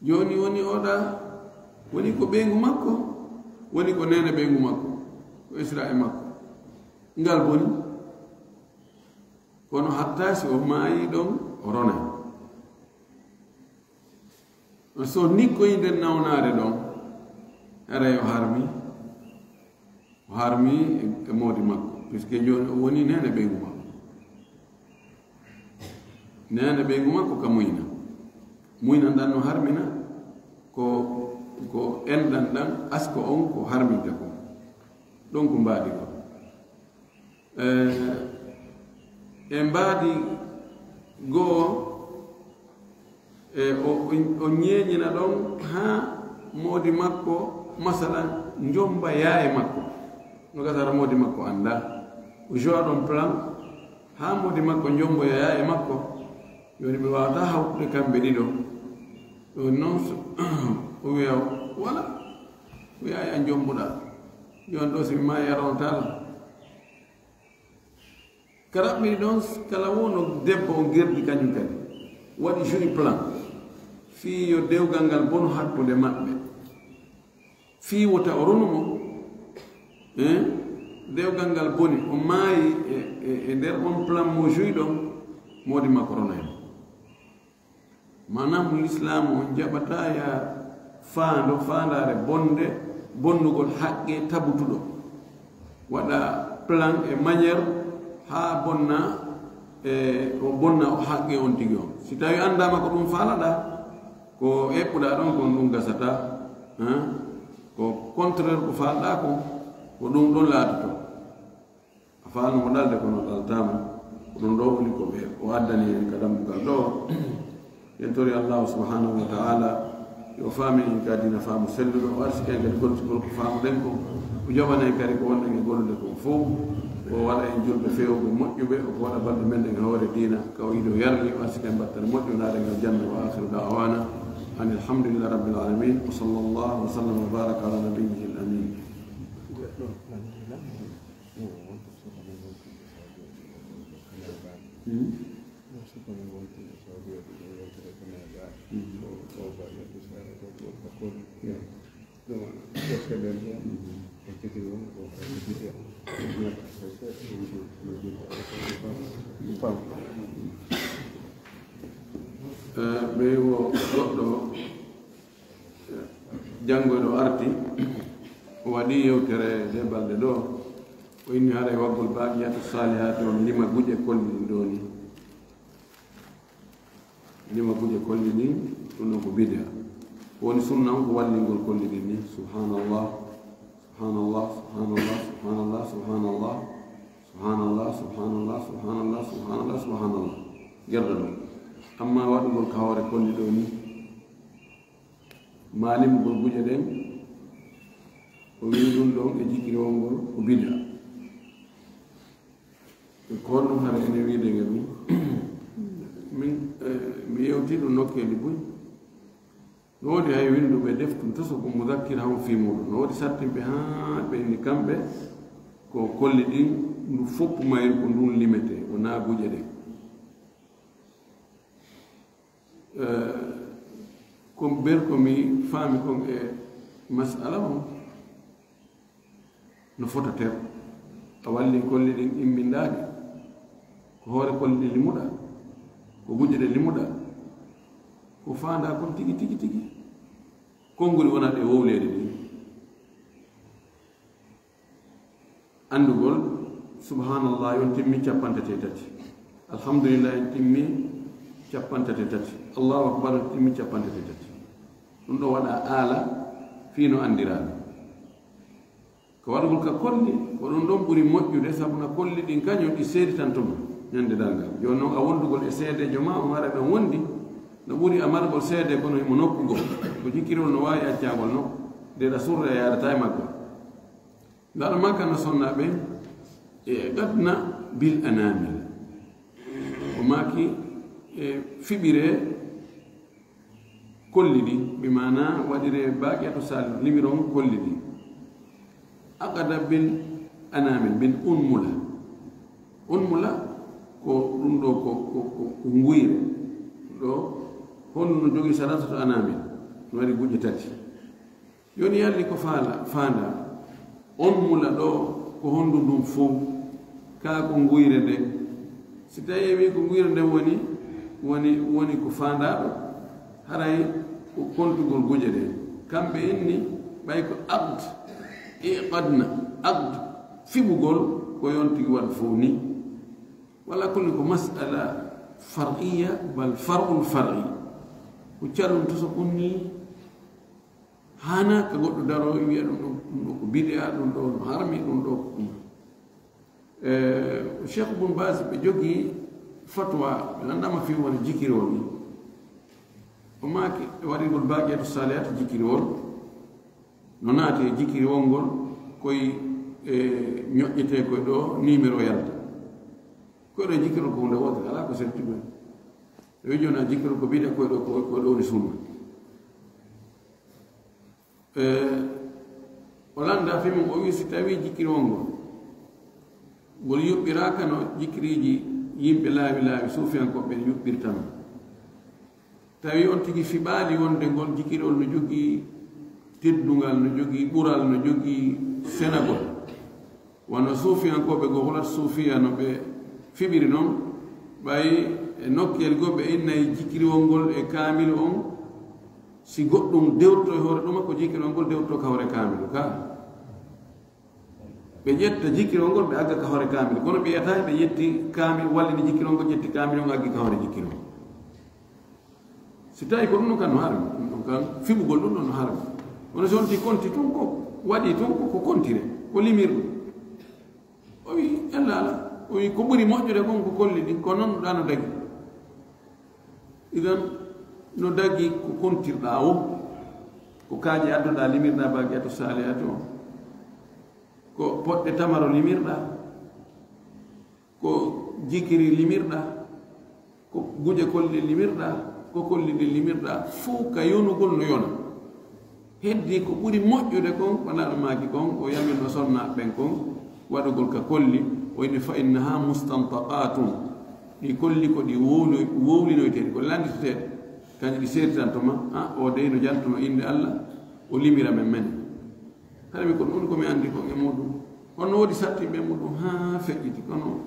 Jooni woni oɗa, woni ko ɓeyngu makko, woni ko neene ɓeyngu makko, ko Israa'iila makko. Ngal boni. Kono hatta si o maayi ɗon, o ronay. So nikkoyi nden nawnaare ɗon, haray o harmi. O harmi e, e moodi makko, puisque jooni o woni neene ɓeyngu makko. Neene ɓeyngu makko ka muyna. Muyna ndan no harmina ko, ko enɗan ɗan asko on ko harminte ko. Ɗon ko mbaadi ko. Eh, e mbaadi goo, e o, o, o ñeeñina ɗon haa moodi makko, masalan, njomba yaaye makko. No gasara moodi makko annda. O joua ɗon plan, Haa moodi makko njomboya yaaye makko, jooni ɓe waawataa hawtude kamɓe ɗiɗo. Ɗum noon, o wiya, wala, o wiya a njombuɗaa. Jooni ɗo si mi maayi a rontaala. Ka raɓɓiɗi ɗon, kala wonno debbo on gerdi kañum kadi. Waɗi joni plan. Fii yo dewgal ngal bono hakkunde maɓɓe. Fii wota o ronu mo. Eh? Dewgal ngal boni, o maayi e, e, e nder on plan mo juy ɗon, moodi makko ronay mo. Maanaam, lislaamu on jaɓataa ya faando, faandaare bonde, bonnugol haqqe tabutuɗo. Waɗa plan e manière haa bonna, e o bonna o haqqe on tigi on. Si tawi anndaama ko ɗum faalaɗaa, ko eɓɓuɗaa ɗon kon ɗum gasataa, hein? Ko contraire ko faalɗaa ko, ko ɗum ɗon laatoto. A faalno mo ɗalde kono ɗaltaama. Ko ɗum ɗo woni ko ɓe o addani en ka dambugal ɗo. En tori Allahu subhanahu wa ta'ala yo faamin en ka diina faamu selluɗo, o arsika en kadi goltugol ko faamuɗen ko, o jaɓana en kadi ko wonɗen e gollude kon fow, o waɗa en julɓe feewɓe moƴƴuɓe, o waɗa balɗe men ɗen e hoore diina ka o yiɗi o yarli, o arsika en battane moƴƴo, naɗen aljanna. Wa akhiru da'wana anil hamdulillahi rabbil alamin. Wa sallallahu wa sallam wa baraka ala nabiyyihi al amin. Ɓe wo goɗɗo janngoyɗo arti, o waɗi yewtere nde balɗe ɗo, o inni haray waggol baqiyatu salihati on lima guje kolli ɗo ni. Lima guje kolli ni, ɗum ɗon ko bid'a. Ko woni sunna on ko wallingol kolli ɗin ni. Subhanallah, subhanallah, subhanallah, subhanallah, subhanallah, subhanallah, subhanallah, subhanallah, subhanallah, subhanallah. Gerɗo ɗon. Amma waɗugol ka hoore kolli ɗo ni, maa limugol guje ɗen, o wi'i ɗum ɗon e jikirewol ngol ko bid'a. Ko honɗum hara ene wiide nge ɗum? Min, eh, mi yewtii ɗum nokkeeli buy. No woodi hay winnduɓe deftu toso ko mudakkira on fii muɗum. No woodi sattinɓe haa ɓe inni kamɓe ko kolli ɗin, ndu fof mayru ko ndun limetee, wonaa guje ɗen. Eh, ko ber ko mi faami kon e masala on, no fota ter. A walli kolli ɗin immindaaɗi. Ko hoore kolli ɗin limuɗa. Ko guje ɗe limuɗa. Ko faandaa kon tigi, tigi, tigi. Konnguli wonaa ɗe wowleede ɗin. Anndugol, subhanallah, on timmi cappantate tati. Alhamdulillah, on timmi cappantate tati. Allahu akbar, on timmi cappantate tati. Ɗum ɗo waɗa aala fii no anndiraa ɗum. Ko waɗugol ka kolli, ko ɗum ɗon ɓuri moƴƴude, sabu na kolli ɗin kañum ɗi seeditanto mo ñande darngal. Jooni noon, a wondugol e seedeejo ma, on hara ɗon wondi, no ɓuri a margol seede kono himo nokkugol. Ko jikkirol no waawi accagol nokku, nde ɗa surra yaadataa e maggol. Ndaɗo Makka no sonna ɓen, e qadna bil anamil. O maaki, e fiɓire kolli ɗi, bi maana waɗire baqiyatu salih, limiron kolli ɗi. Aqada bil anamil, bil unmula. Unmula ko ɗum ɗo ko, ko, ko, ko nguyre. Ɗo honno no jogii salasatu anamil, no waɗi guje tati. Jooni yalli ko faala, faandaa. Unmula ɗo ko hondu ndun fow? Kaa ko nguyre nden? Si tawii wi ko nguyre nden woni, woni, woni ko faandaaɗo, haray ko kontugol guje ɗen. Kamɓe inni, ɓay ko aqd, iqadna, aqd, fiɓugol ko yontigi waɗa fow ni. Wala kulli ko mas'ala far'iyya, bal far'ul far'i. Ko calun to so kunni, hana ka goɗɗo daro wiya ɗum ɗo, ɗum ɗo ko bid'a, ɗum ɗo no harmi, ɗum ɗo ko ɗum. Eh, Cheikh Bun Baz ɓe jogi fatwa, ɓe lanndama fii woni jikirol ni. O maaki, e waɗigol baqiyatu salihati jikirol, no naati e jikirol ngol, koy, eh, ñoƴƴetee koy ɗo, numéro yalta. Koyɗo e jikkirol ko hunde wootere, alaa ko serti ɗum. E wijo na jikkirol ko biɗa koyɗo ko, ko ɗo woni sunna. E, o lannda fi mum, o wi si tawi jikkirol ngol, ngol yuɓɓiraaka no jikkiriiji yimɓe laawi laawi suufiyankooɓe ɓen yuɓɓirta non. Tawi on tigi fiɓaali wonde ngol jikirol no jogii teddungal, no jogii ɓural, no jogii senagol. Wano suufiyankooɓe goo, hulat suufiya no ɓe fiɓiri non, ɓay e nokkeel goo ɓe innay jikiriwol ngol e kaamilu on, si goɗɗum dewtoto e hoore ɗuma, ko jikirol ngol dewtoto ka hoore kaamilu ka. Ɓe ƴetta jikirol ngol, ɓe agga ka hoore kaamilu. Kono ɓe yiyata ɓe ƴetti kaamilu, wallini jikirol ngol, ƴetti kaamilu on, aggi ka hoore jikirol. Si tawi ko ɗum ɗon kan no harmi, ɗum ɗon kan fiɓugol ɗum ɗon no harmi. Kono si on ti konti tun ko waɗi tun ko, ko kontire, ko limirɗum. O wi, "Alla, ala." O wi, "Ko ɓuri moƴƴude kon ko kolli ɗin, ko non ɗa no dagi." Idan, no dagi ko kontirɗa o, ko kaaƴe adduɗa limirɗa baqiyatu salihati o, ko poɗɗe tamaro limirɗa, ko jikiri limirɗa, ko guje kolli limirɗa, ko kolli ɗin limirɗa, fow ka yonugol no yona. Heddi ko ɓuri moƴƴude kon, ko naɗo maaki kon, o yamirno sonna ɓen kon, waɗugol ka kolli, o inni, "Fa innaha mustantaqatun." Ɗi kolli ko ɗi wowli-, wowlinoyteeɗi, ko lannditoteeɗi. Kañum ɗi seeditanto ma, a, o dey no jantuno innde Alla, o limira men men. Hara mi ko ɗum ko mi anndi kon e muɗum. Kono woodi sattiɓe e muɗum haa feƴƴiti, kono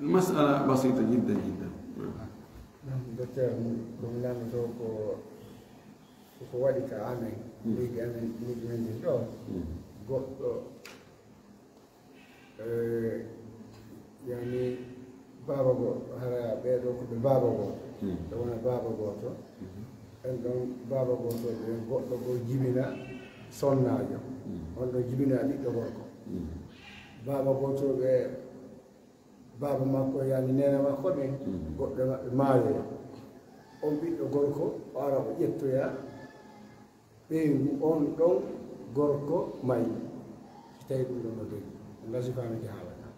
masala basita jiddan jiddan. Docteur, ko mi lanndotoo ko, ko waɗi ka amen, leydi amen, leydi men ndin ɗo, goɗɗo, eh, yani, baaba go-, hara ɓee ɗoo ko ɓe baaba gooto. Ɓe wona baaba gooto. Ɓen ɗon baaba gooto ɓe, goɗɗo goo jibina sonnaajo. On ɗon jibina ɓiɗɗo gorko. Baaba gooto ɓe, baaba makko, yani neene makko ɓen, goɗɗo e maɓɓe maayoya. On ɓiɗɗo gorko, o ara o ƴettoya ɓeyngu on ɗon gorko mayi. Si tawi ɗum ɗon no dogii, o ngasi faaminde haalata.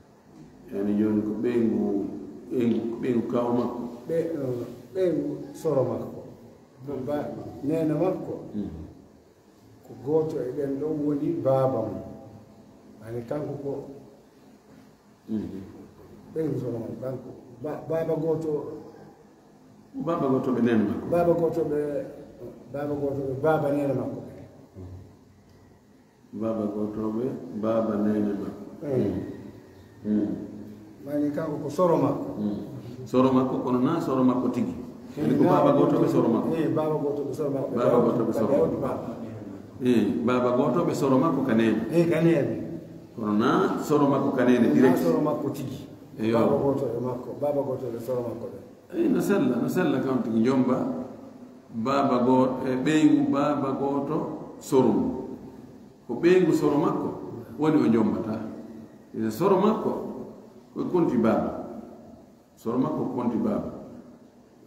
Yani jooni ko ɓeyngu, ɓeyngu, ɓeyngu kaaw makko. Ɓe-, eh, ɓeyngu soro makko. Ba-, neene makko. Ko gooto e ɓen ɗon woni baaba mum. Ani kanko ko ɓen soro makko, kanko. Ba-, baaba gooto. Baaba gooto ɓe neene makko. Baaba gooto ɓe, baaba gooto ɓe, baaba neene makko ɓe. Baaba gooto ɓe, baaba neene makko. Eh. Mm. Mani kanko ko soro makko. Mm. Soro makko, kono na soro makko tigi. Eh, woni ko na baaba gooto ɓe soro makko. Eh, baaba gooto ɓe soro makko. Baaba gooto ɓe soro makko. Baaba. Eh, baaba gooto ɓe soro makko ka neene. Eh, ka neene. Kono na soro makko ka neene. Na direct. Soro makko tigi. Eyo. Baaba gooto e makko, baaba gooto ɓe soro makko ɓe. Eh, no sella, no sella kam tigi jomba baaba gooto, e ɓeyngu baaba gooto soro mum. Ko ɓeyngu soro makko woni o jombata. Ina soro makko ko konti baaba. Soro makko ko konti baaba.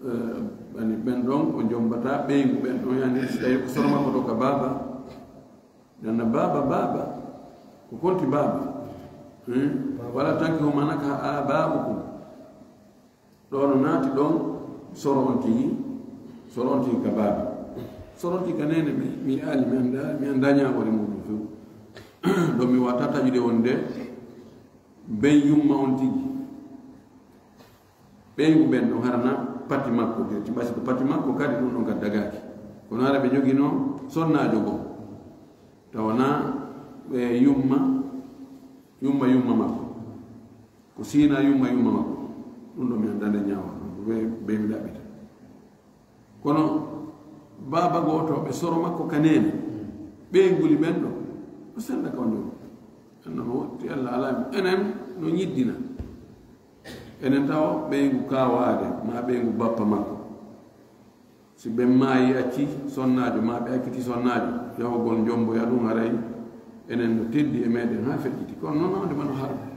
Eh, ani ɓen ɗon o jombata ɓeyngu ɓen ɗon, yani si tawi ko soro makko ɗo ka baaba. Nanna baaba, baaba. Ko konti baaba. Hmm? Wala tankihu ma nakaha aba'ukum. Ɗo no naati ɗon soro on tigi, soro on tigi ka baaba. Soro on tigi ka neene mi, mi ali, mi annda, mi annda ñaawoore muɗum few. Ɗon mi wata taƴude wonde ben yumma on tigi. Ɓeyngu ɓen ɗon harana pati makko, dirti ɓasi ko pati makko kadi ɗum ɗon ka dagaaki. Kono hara ɓe joginoo sonnaajo goo. Tawa na ɓe yumma, yumma, yumma makko. Ko siina yumma, yumma makko. Ɗum ɗo mi annda nde ñaawa. Ɓe, ɓe mi ɗaɓɓita. Kono baaba gooto, ɓe soro makko ka neene. Ɓeyngu li ɓen ɗo. O senda ka o ñoom. Anno no wotti Allah alaa mi. Enen no ñiddina. Enen tawa ɓeyngu kaawaade, ma ɓeyngu bappa makko. Si ɓen maayi, acci sonnaajo, ma ɓe acciti sonnaajo, yahugol jomboya ɗum, haray enen no teddi e meɗen haa feƴƴiti. Kono noon, wonde mano harmi.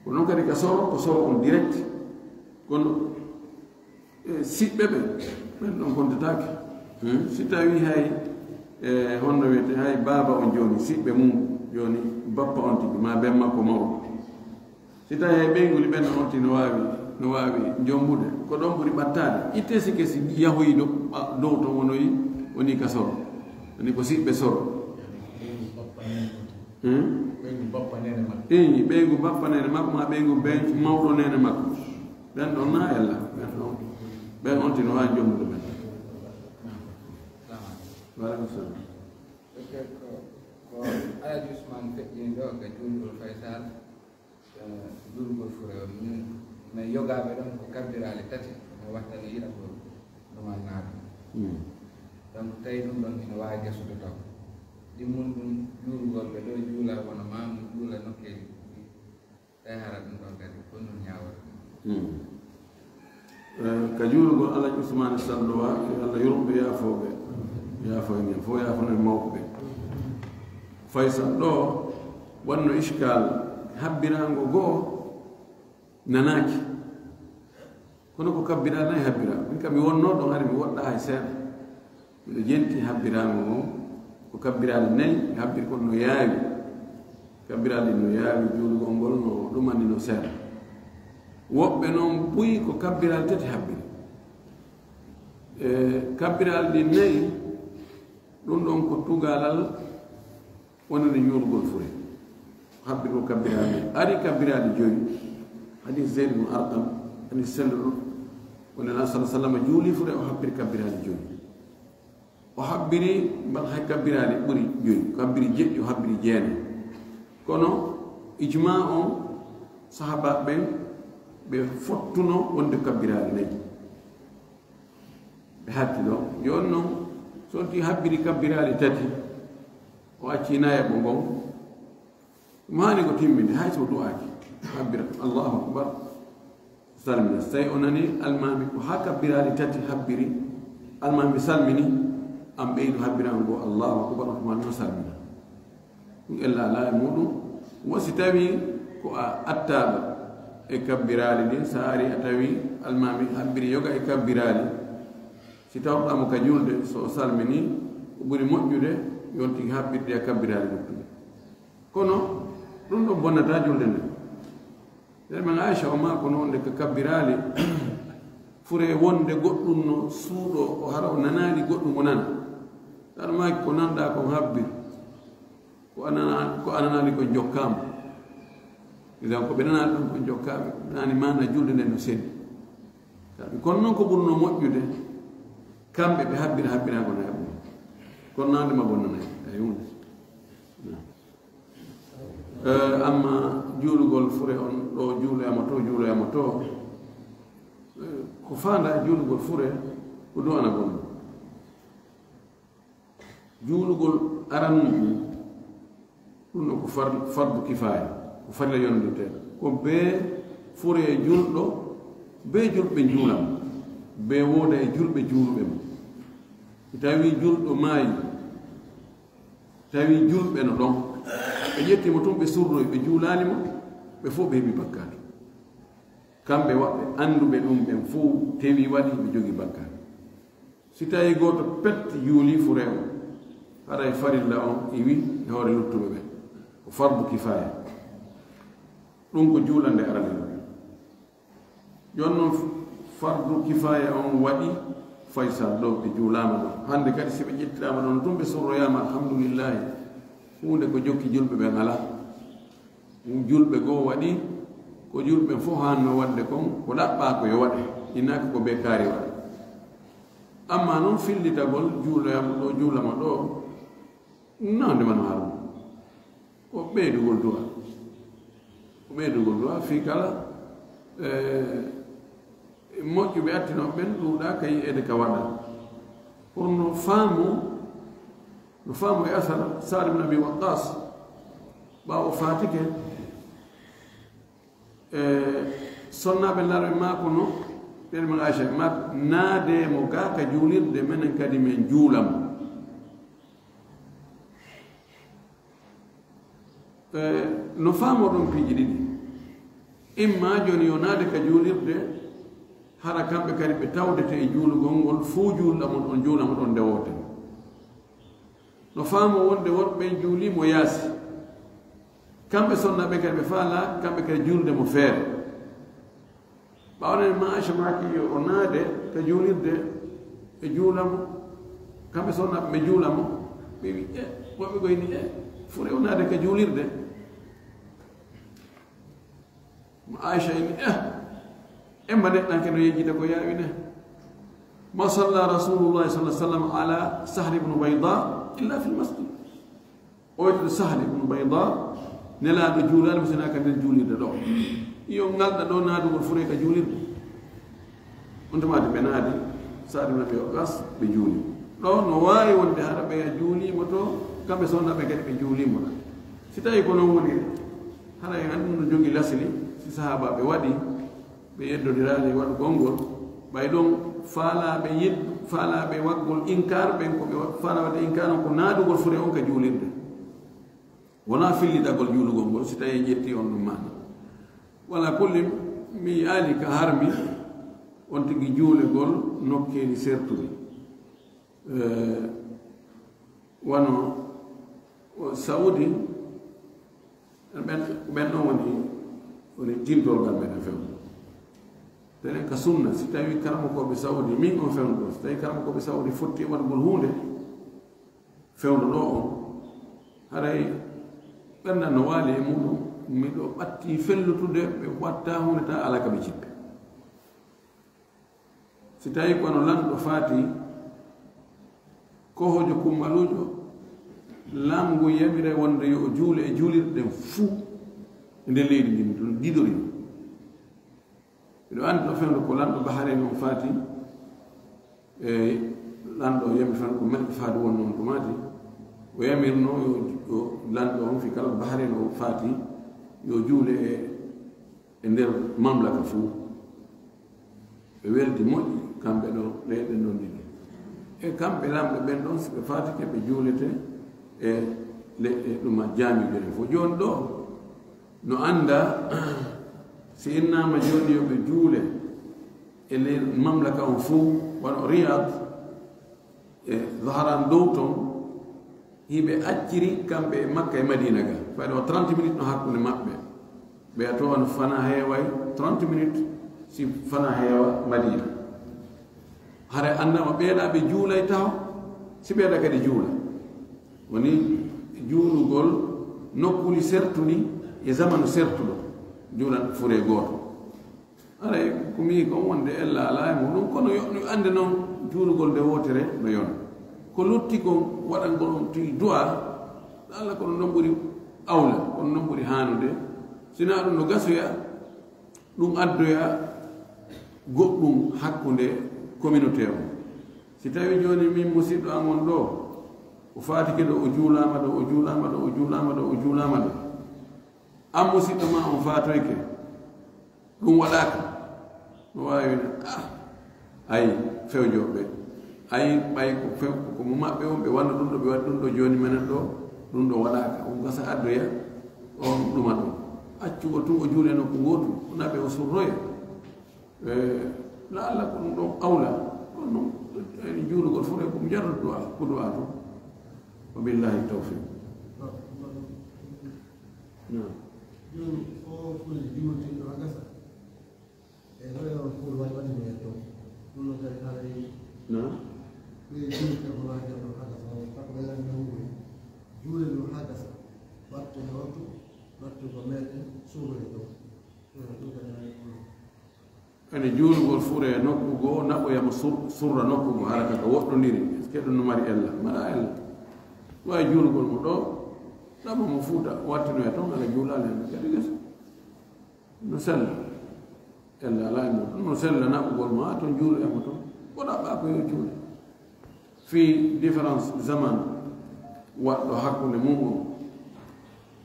Ko noon kadi ka soro, ko soro on direct. Kono, e, siɓɓe ɓen, ɓen ɗon kontataake. Hmm? Si tawi hay, e, honno wiyete, hay baaba on jooni, siɓɓe mum jooni, bappa on tigi, ma ben makko mawɗo. Si tawii hay ɓeyngu ni ɓen on ti no waawi, no waawi jombude, ko ɗon ɓuri ɓattaade. Ittee si ke si yahoyi dow, ɓa-, dow to wonoyi, woni ka soro. Woni ko siɓɓe soro. Hmm? Ɓeyngu bappa neene makko. Ii, ɓeyngu bappa neene makko, maa ɓeyngu ben-, mawɗo neene makko. Ɓen ɗon na ella. Ɓen ɗon, ɓen on ti no waawi jombude ɓen. Wa aleykum salam. Ko, ko Alhaji Usman feƴƴini ɗo ka juulgol Faysal, eh, juulgol fure o, min, min yogaaɓe ɗon ko kabbiraali tati, mi wattani yiɗa ko ɗumal naata. Hmm. Donc, tawi ɗum ɗon ina waawi gasude taw. Ɗimmun ɗum juulgol ɓe ɗo juula wano maamu juula nokkeeli ɗi. Tawi hara ɗum ɗon kadi, ko non ñaawata ɗum? Hmm. Eh, ka juulugol Alhaji Usmaani Salluwa, yo Allah yurmo ɓe, yaafoo ɓe. Yaafoo en, fof yaafoo en mawɓe ɓe. Faysal ɗo, wanno iskal, habbiraango goo nanaaki. Kono ko kabbiraali nay habbira. Min kam mi wonnoo ɗon, hari mi woɗɗaa hay seeɗa. Miɗo jenti habbiraango ngon, ko kabbiraali nay, habbiri kon no yaawi. Kabbiraali no yaawi, juulugol ngol no ɗumani no seeɗa. Woɓɓe non buy ko kabbiraali tati habbiri. E, kabbiraali ɗin nay, ɗum ɗon ko tugalal wonande juulugol fure. Habbiri ko kabbiraali, ari kabbiraali joyi. Hadis Zayd ibn Arqam, hadis selluɗo. Wonande Nabi sallallahu alaihi wasallam juuli fure, o habbiri kabbiraali joyi. O habbiri mbal hay kabbiraali ɓuri joyi, o habbiri jeɗɗi, o habbiri jeenay. Kono ijma on, sahaaba ɓen, ɓe fottuno wonde kabbiraali nayi. Ɓe hatti ɗo. Yo on non, so on ti habbiri kabbiraali tati, o acci nayaɓo ngon, ɗum haani ko timminde, hay so du'aaki. Habbira, Allahu akbar. Salmina. So tawi o nani almaami ko haa kabbiraali tati habbiri, almaami salmini, an ɓeydu habbirango Allahu akbar, on tuma no salmina. Ɗum ella alaa e muɗum. Wo si tawi ko a attaaɗo e kabbiraali ɗin, so a ari a tawi almaami habbiri yoga e kabbiraali, si tawɗaa mo ka julde, so o salmini, ko ɓuri moƴƴude, yo on tigi habbirde e kabbiraali luttuɗe. Kono ɗum ɗon bonnataa julde nden. Nden men Aisha o maa ko noon nde ka kabbiraali fure wonde goɗɗum no suuɗo o hara o nanaali goɗɗum o nana. Tan maaki ko nanɗaa kon habbir. Ko a nana-, ko a nanaali kon jokkaama. Idan ko ɓe nanaali ɗon kon jokkaama. Nani maana julde nden no selli. Sabi kono noon ko ɓurno moƴƴude, kamɓe ɓe habbira habbiraango na e ɓum. Kono nande ma bonnanay. Ay huunde. Eh, amma juulugol fure on ɗo juuloyama to, juuloyama to. Eh, ko faanda e juulugol fure, ko du'ana bonno. Juulugol aran ɗum, ɗum ɗo ko far-, fardu kifaaya, ko farilla yondirteeɗo. Ko bee fure e julɗo, bee julɓe njuulam, bee wooda e julɓe juuluɓe mo. Si tawi julɗo maayi, tawi julɓe no ɗon, ɓe ƴetti mo tun, ɓe surroyi, ɓe juulaali mo, ɓe fof ɓe heɓi bakkaatu. Kamɓe waɗɓe annduɓe ɗum ɓen fof tewi waɗi, ɓe jogi bakkaatu. Si tawi gooto pet juuli fure o, haray farilla on iwi e hoore luttuɓe ɓen. Ko fardu kifaaya. Ɗum ko juulande aranere. Jooni noon, fardu kifaaya on waɗi Faysal ɗo, ɓe juulaama ɗo. Hannde kadi, si ɓe ƴettiraama ɗon tun, ɓe sorroyaama, alhamdulillahi, huunde ko jokki julɓe ɓen alaa. Ɗum julɓe goo waɗi, ko julɓe fof haanno waɗde kon, ko ɗaɓɓaa ko yo waɗe, innaaka ko bee kaari waɗa. Amma noon, fillitagol juuloyama ɗo, juulama ɗo, nande mano haru. Ko ɓeydugol du'a. Ko ɓeydugol du'a fii kala, eh, moƴƴuɓe attinooɓe ɓen ɗuuɗaa ka yi'eede ka waɗa. Kono no faamu, no faamu e asar Sa'd ibn Abi Waqqas, ɓaawo faatike, eh, sonnaaɓe Laraɓe maako no, ɓen men Aisha, ma naadee mo gaa ka juulirde, menen kadi men juula mo. Eh, no faamoo ɗon piiji ɗiɗi. Imma jooni yo naade ka juulirde, hara kamɓe kadi ɓe tawdete e juulugol ngol, fuu juulɗa mo ɗon, juula mo ɗon nde wootere. No faamoo wonde worɓe ɓen juulii mo yaasi. Kamɓe sonnaaɓe kadi ɓe faalaa, kamɓe kadi juulde mo feere. Ɓaawo nde ma Aisha maaki yo o naade ka juulirde, ɓe juula mo. Kamɓe sonnaaɓe ɓe juula mo. Ɓe wi, "E, woɓɓe goy ni, e, fure o naade ka juulirde." Ma Aisha ini, "E, e mba neɗɗanke no yejjita ko yaawi ne." Ma salla Rasulullahi sallallahu alaihi wasallam ala Sahl ibn Bayda illa fil masjid. O wiyetee Sahl ibn Bayda, Nelaaɗo juulaali mo sinaa ka nder juulirde ɗo. Yo ngalɗa ɗo naadugol fure ka juulirde. On tuma ɓe naadi, Sahl ibn Abi Waqqas, ɓe juuli. Ɗo no waawi wonde hara ɓe juulii mo to, kamɓe sonnaaɓe kadi ɓe juulii mo ɗo. Si tawi ko non woni, hara en anndi no jogi lasli, si sahaabaaɓe waɗi, ɓe yeddondiraali e waɗugol ngol, ɓay ɗon faalaaɓe yid-, faalaaɓe waɗgol inkaar, ɓen ko ɓe wa-, faalaa waɗde inkaar on ko naadugol fure on ka juulirde. Wonaa fillitagol juulugol ngol, si tawii en ƴetti on ɗum maana. Wala kulli, mi yi'aali ka harmi, on tigi juulegol nokkeeli sertuɗi. Eh, wano o Saudi, ɓen, ɓen ɗon woni, woni tintol ngal meɗen few. Tenen ka sunna, si tawi karamokooɓe Saudi, min on fewndo ɗo, si tawi karamokooɓe Saudi fotti e waɗugol huunde, fewndo ɗo on, haray ɓendan no waali e muɗum, miɗo ɓatti fellutude, ɓe watta huunde ta alaa ka ɓe cippe. Si tawi kono lanɗo faati, kohojo kummalujo, laamu ngun yamiray wonde yo o juule e juulirɗe ɗen fuu e nder leydi ndin, ɗum ɗiɗori. Miɗo anndi ɗo fewndo ko lanɗo Bahrain on faati, e lanɗo yami tan ko men faade wonno on tumaati. O yamirno yo, yo lanɗo on fi kala ko Bahrain o faati, yo juule e e nder mamlaka fuu. Ɓe weldi moƴƴi, kamɓe ɗon, leyɗe ɗon ɗiɗi. E kamɓe lamɓe ɓen ɗon, si ɓe faatike, ɓe juulete e le-, e ɗuma jaamiiɓe ɓen fof. Jooni ɗo, no annda, si innaama jooni yo ɓe juule e nder mamlaka on fof, wano Riyad, e Zaharan dow ton, hiɓe acciri kamɓe e Makka e Madina ga. Fayde o trente minutes no hakkunde maɓɓe. Ɓeya to no fana heeway trente minutes si fana heewa Madina. Hare annama ɓeeɗa ɓe juulay taho, si ɓeeɗa kadi juula. Woni juulugol nokkuuli sertuɗi e zamanu sertuɗo, juulan fure gooto. Haray ko mi kon wonde ella alaa e muɗum, kono yo, yo annde noon juulugol nde wootere no yona. Ko lutti kon waɗangol on tigi du'a, Allah kono noon ɓuri awla, kono noon ɓuri haanude. Sinaa ɗum no gasoya, ɗum addoya goɗɗum hakkunde communauté on. Si tawi jooni min musiɗɗo am on ɗo, o faatike ɗo, o juulaama ɗo, o juulaama ɗo, o juulaama ɗo, o juulaama ɗo. An musiɗɗo ma on faatoyke, ɗum waɗaaka. No waawi wiyde, ah, ay, fewjooɓe. Ay, ɓay ko few-, ko mo maɓɓe on, ɓe wanna ɗum ɗo, ɓe waɗi ɗum ɗo, jooni menen ɗo, ɗum ɗo waɗaaka. On gasa addoya, on ɗuma ɗum. Accugol tun o juule nokku gootu, naɓe o surroya. Eh, la'alla ko ɗum ɗon awla. Kono noon, en juulugol fof ko mujarrad du'a, ko du'a tun. Wa billahi tawfiq. Naam. Jooni, o foti juulde ɗo haa gasa. E hoore on fof waɗi waɗi no yetto. Ɗum no kadi haala e Naam. Ɓe juulde ko waɗi ɗo haa gasa. Tako ɓe lan nawuɓe. Juulde ɗo haa gasa. Batte no wattu, batte ko meɗen suuɗo e dow. Ɗum, ɗum kadi haala e ɗum. Ene juulugol fure e nokku goo, naɓoya mo sur-, surra nokku goo, hara ka ka woɗɗondiri. Est-ce que ɗum no mari ella? Mara ella. Waawi juulugol mo ɗo, ɗaɓɓa mo Fuuta, wattinoya toon, ala juulaali hannde kadi gesa. No sella. Ella alaa e muɗum. No sella naɓugol mo haa toon, juulu e mo toon. Ko ɗaɓɓaa ko yo juule. Fii différence zaman waɗɗo hakkunde mum on.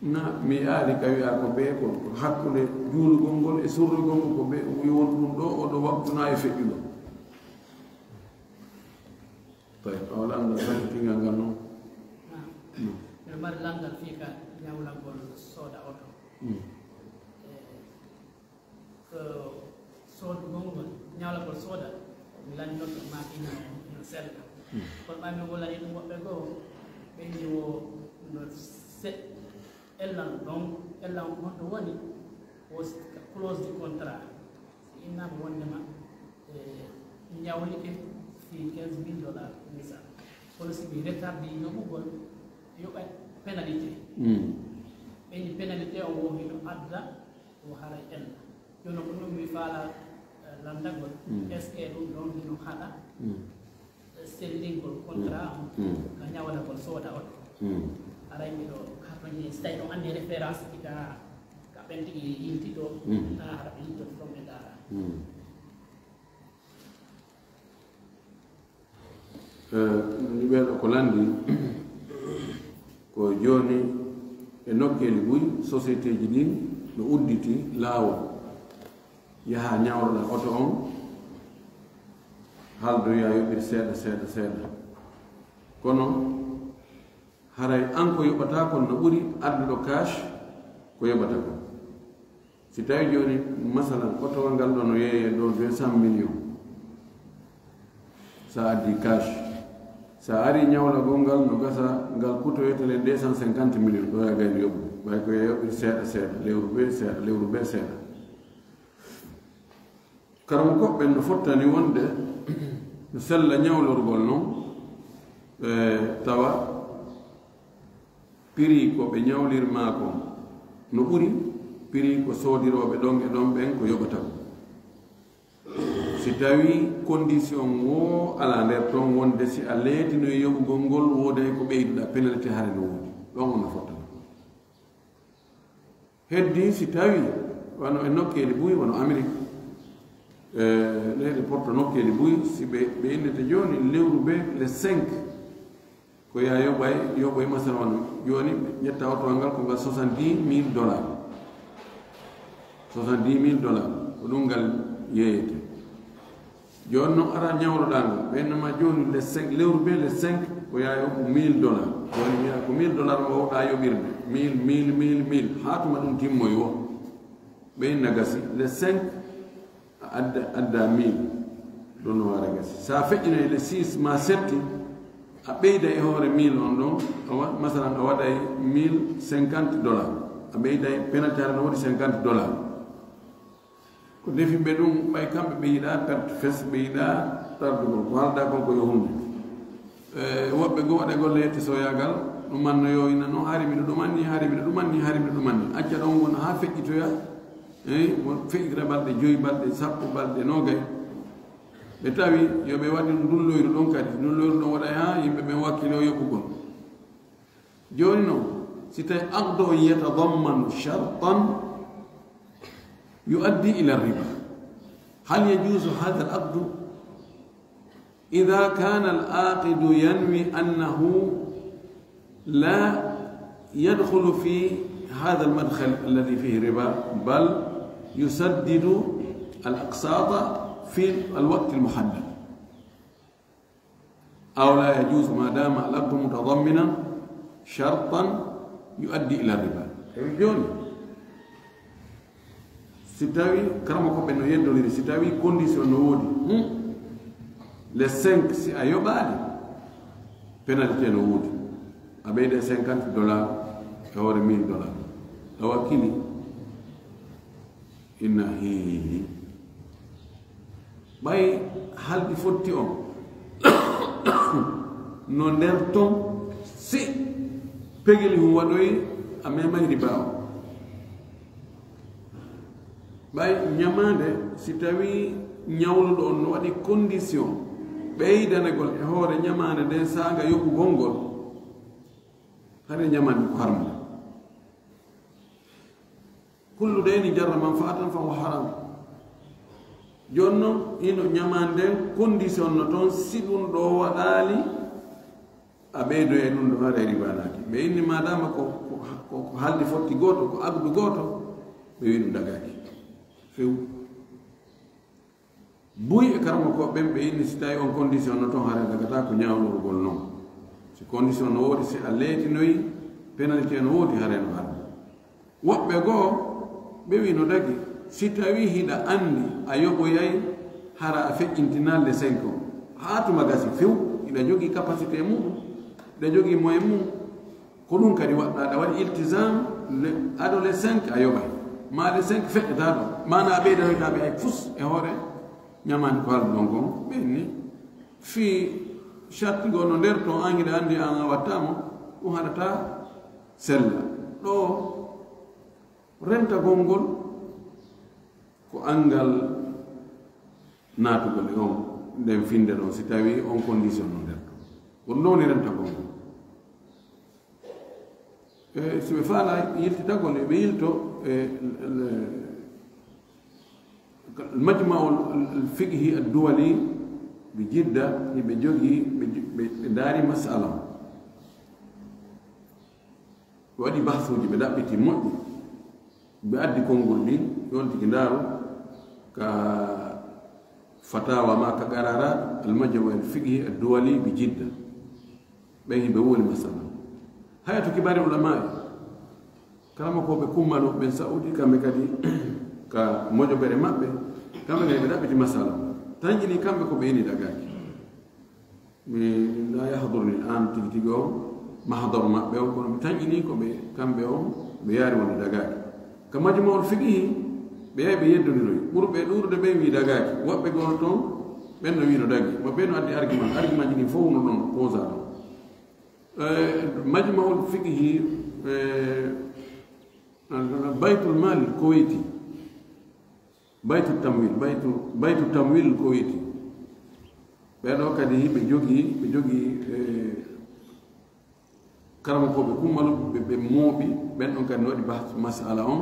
Na mi aali ka wi'a ko bee ko hakkunde juulugol ngol e surrugol ngol ko bee o wi'i won ɗum ɗo, o ɗo waktu na e feƴƴugo. Tawi, a wala anngal tan e kingal ngal noon. Naam. Mm. Mbiɗo mari lanndal fii ka ñawlagol sooda oto. Mm. E, Ko soodugol ngol, ñawlagol sooda, mi lanndinotto ma ina, ina selka. Hmm. Kono ɓay mi wolani ɗum woɓɓe goo, ɓe inni wo no se-, Ellal ɗon, ellal honto woni? O clause du contrat. Si innama wondema e ñawlike fi quinze mille dollars, misal, kono si mi retardi yoɓugol, yoɓa pénalité. Ɓeni pénalité on wo hino adda o haray ella. Jono ko ɗum mi faala eh, landagol, est ce que ɗum ɗon hino haɗa sellingol contrat on ka ñawlagol sooda oto? Aray miɗo hartoñi si tawi ɗon anndi référence ita ka ɓen tigi yinti ɗo, ta haɗa ɓe yintoto ɗon ɓe ndaara. Ɓeeɗo ko lanndi ko jooni e nokkeeli buy sociétéji ɗin no udditi laawol yaha ñawloɗa oto on, haldoya yoɓir seeɗa seeɗa seeɗa. Kono haray an ko yoɓata kon no ɓuri adduɗo cash ko yoɓata kon. Si tawi jooni masalan otowal ngal ɗo no yeeye ɗo deux cent millions, sa addi cash, sa ari ñawlagol ngal no gasa ngal kutoyetele deux cent cinquante millions, ɗo ya gayno yoɓude ɓay ko ya yoɓir seeɗa seeɗa, lewru be seeɗa, lewru be seeɗa. Karamoko ɓen no fottani wonde no sella ñawlorgol non, e tawa piri ko ɓe ñawlirma kon no ɓuri piri ko soodirooɓe ɗon e ɗon ɓen ko yoɓata ko. Si tawi condition o ala nder ton wonde si a leetino e yoɓugol ngol wooday ko ɓeyduɗa, pénalité hare no woodi. Ɗon on no fottani. Heddi si tawi wano e nokkeeli buy wano Amérique, leyɗe porto nokkeeli buy, si ɓe ɓe innete jooni lewru be le cinq, ko ya yoɓay yoɓoy masala wano jooni ƴetta oto ngal ko ngal soixante-dix mille dollars. Soixante-dix mille dollars ko ɗum ngal yeeyete. Jooni noon ara ñawloɗaa ngal ɓeynama jooni le cinq lewru be le cinq ko yaa yoɓu mille dollars. Jooni wiya ko mille dollars mbawɗaa yoɓirde, mille mille mille mille haa tuma ɗum timmoy wo. Ɓeynna gasi le cinq a adda adda mille. Ɗum no wara gasi sa feƴƴinoy le six ma septi a ɓeyda e hoore mille on ɗon. Awa masalan a waɗay mille cinquante dollars, a ɓeyday penalty hara no woodi cinquante dollars. Ko defi ɓe ɗum ɓay kamɓe ɓe yiɗa perte fes, ɓe yiɗa tardugol ko halda kon ko yo hunde. Woɓɓe goo waɗa golle yettisoyagal ɗumanno yo ina noon hari miɗo ɗumanni hari miɗo ɗumanni hari miɗo ɗumanni acca ɗon wona haa feƴƴitoya. Eyi mo feƴƴitata balɗe joyi balɗe sappo balɗe nogay. Ɓe tawi yo ɓe waɗi ndulloyru ɗon kadi ndulloyru ɗon waɗay haa yimɓe ɓen wakkilo yoɓugol. Jooni noon si tawi aqdu on yatadammanu shartan yuaddi ila riba, hal yajuzu hada al aqdu? Ida kana al aqidu yanwi annahu la yadkhulu fi hada al madkhal alladhi fihi riba bal yusaddidu al aqsata fi al waqti al muhaddad. Aw la yajuzu ma dama al aqdu mutadamminan shartan yuaddi ila riba. Ewi jooni si tawi karama ko ɓe no yeddoniri si tawi condition no woodi hmm? Les cinq si a yoɓaali pénalité no woodi a ɓeyde cinquante dollars e hoore mille dollars a wakkili. Inna hihihi. Ɓay halɗi fotti on no nder ton si pegeli hum waɗoyi a memay riba on. Ɓay ñamande si tawi ñawluɗo on no waɗi condition ɓeydanegol e hoore ñamande nden saanga yoɓugol ngol. Hare ñamande ko harmata. Kullu daynin jarra manfaatan fa huwa haram. Jooni noon hino ñamaande nden condition no toon si ɗum ɗoo waɗaali a ɓeydoye ɗum ɗo haray riba naati ɓe inni madama ko ko haldi fotti gooto ko agdu gooto ɓe wi ɗum dagaaki few. Buy e karamokooɓe ɓen ɓe inni si tawi on condition no toon hara dagata ko ñawlorgol noon. Si condition no woodi si a leetinoyi penalité no woodi hara no hara. Woɓɓe goo ɓe wi no dagi si tawi hiɗa anndi a yoɓoyay hara a feƴƴintinal le cinq o haa tuma gasi few hiɗa jogii capacité muɗum hiɗa jogii moyen mum. Ko ɗum kadi waɗɗa, aɗa waɗi iltisam, le, ado le cinq a yoɓay, ma le cinq feƴƴata ɗo, mana a ɓeydanoyta ɓe ay fus e hoore ñamaani ko haaldu ɗon kon. Ɓen ni fii sharti goo no nder ton, an hiɗa anndi an a wattamo, ɗum haɗata sella. Ɗo rentagol ngol ko anngal naatugol e on, nden finnde ɗon, si tawi on condition no nder ton. Ko ɗum ɗon woni rentagol ngol. E si ɓe faala yiltitagol, ɓe yilto e, e, المجمع الفقهي الدولي بجدة, hiɓe jogii, ɓe, ɓe, ɓe ndaari masala on. Ɓe waɗi bahsuuji, ɓe ɗaɓɓiti moƴƴi. Ɓe addi konngol ɗin, yontiki ndaaru ka fatawa ma ka qararat المجمع الفقهي الدولي بجدة. Ɓen hiɓe wowli masala. Hay'atu Kibari Ulama'i, karamakooɓe kummaluɓe ɓen Saudi, kamɓe kadi ka mojobere maɓɓe, kamɓe kadi ɓe ɗaɓɓiti masala. Tanƴini kamɓe ko ɓe ini dagaaki. Mi la yahdurni an tigi tigi on mahdaru maɓɓe on, kono mi tanƴini ko ɓe, kamɓe on, ɓe yaari wonde dagaaki. Ka Majma'ul Fiqhi, ɓe yahi ɓe yeddondiroyi. Ɓurɓe ɗuuɗude ɓen wii dagaaki. Woɓɓe goo ton, ɓen no wii no dagi. Mo ɓen no addi argument. Argument ji ɗin fow no ɗon posa ɗon. Eh, Majma'ul Fiqhi, eh, Baytul Mal Kuwaiti. Baytu Tamwil, Baytu, Baytu Tamwil Kuwaiti. Ɓee ɗoo kadi ɓe jogii, ɓe jogii, eh, karamakooɓe kummaluɓe, ɓe, ɓe mooɓi, ɓen ɗon kadi no waɗi bahth masala on.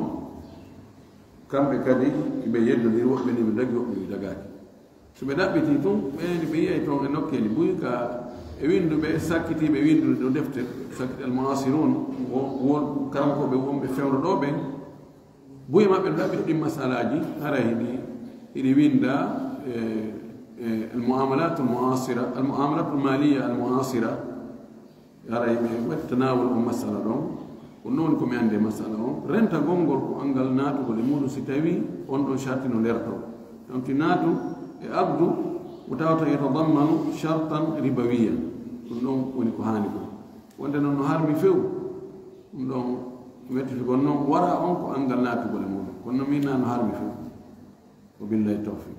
Kamɓe kadi ɓe yeddondiri, woɓɓe ni ɓe dagi, woɓɓe ɓe dagaaki. So ɓe ɗaɓɓitii tun, ɓe ni ɓe yi'ay ton e nokkeeli buy ka e winnduɓe, sakkitiiɓe winndude ɗo defte, sakkiti al-mu'asirun, wo, wo karamakooɓe wonɓe fewndo ɗoo ɓen. Buy maɓɓe no ɗaɓɓiti ɗin masalaaji, hara hiɗi, hiɗi winnda, eh, eh, al-mu'amalatul mu'asira, al-mu'amalatul maliya al-mu'asira. Hara hiɓe waɗi tanawul on masala ɗon. Ko non ko mi anndi e masala on. Rentagol ngol ko anngal naatugol e muuɗum si tawii on ɗon sharti no nder ton. Donc naatu e aqdu mo tawata yatadammanu shartan ribawiyan. Ɗum ɗon woni ko haani kon. Wonde non no harmi few. Ɗum ɗon wettitugol non wara on ko anngal naatugol e muuɗum. Kono non mi na no harmi few. Wa billahi tawfiq.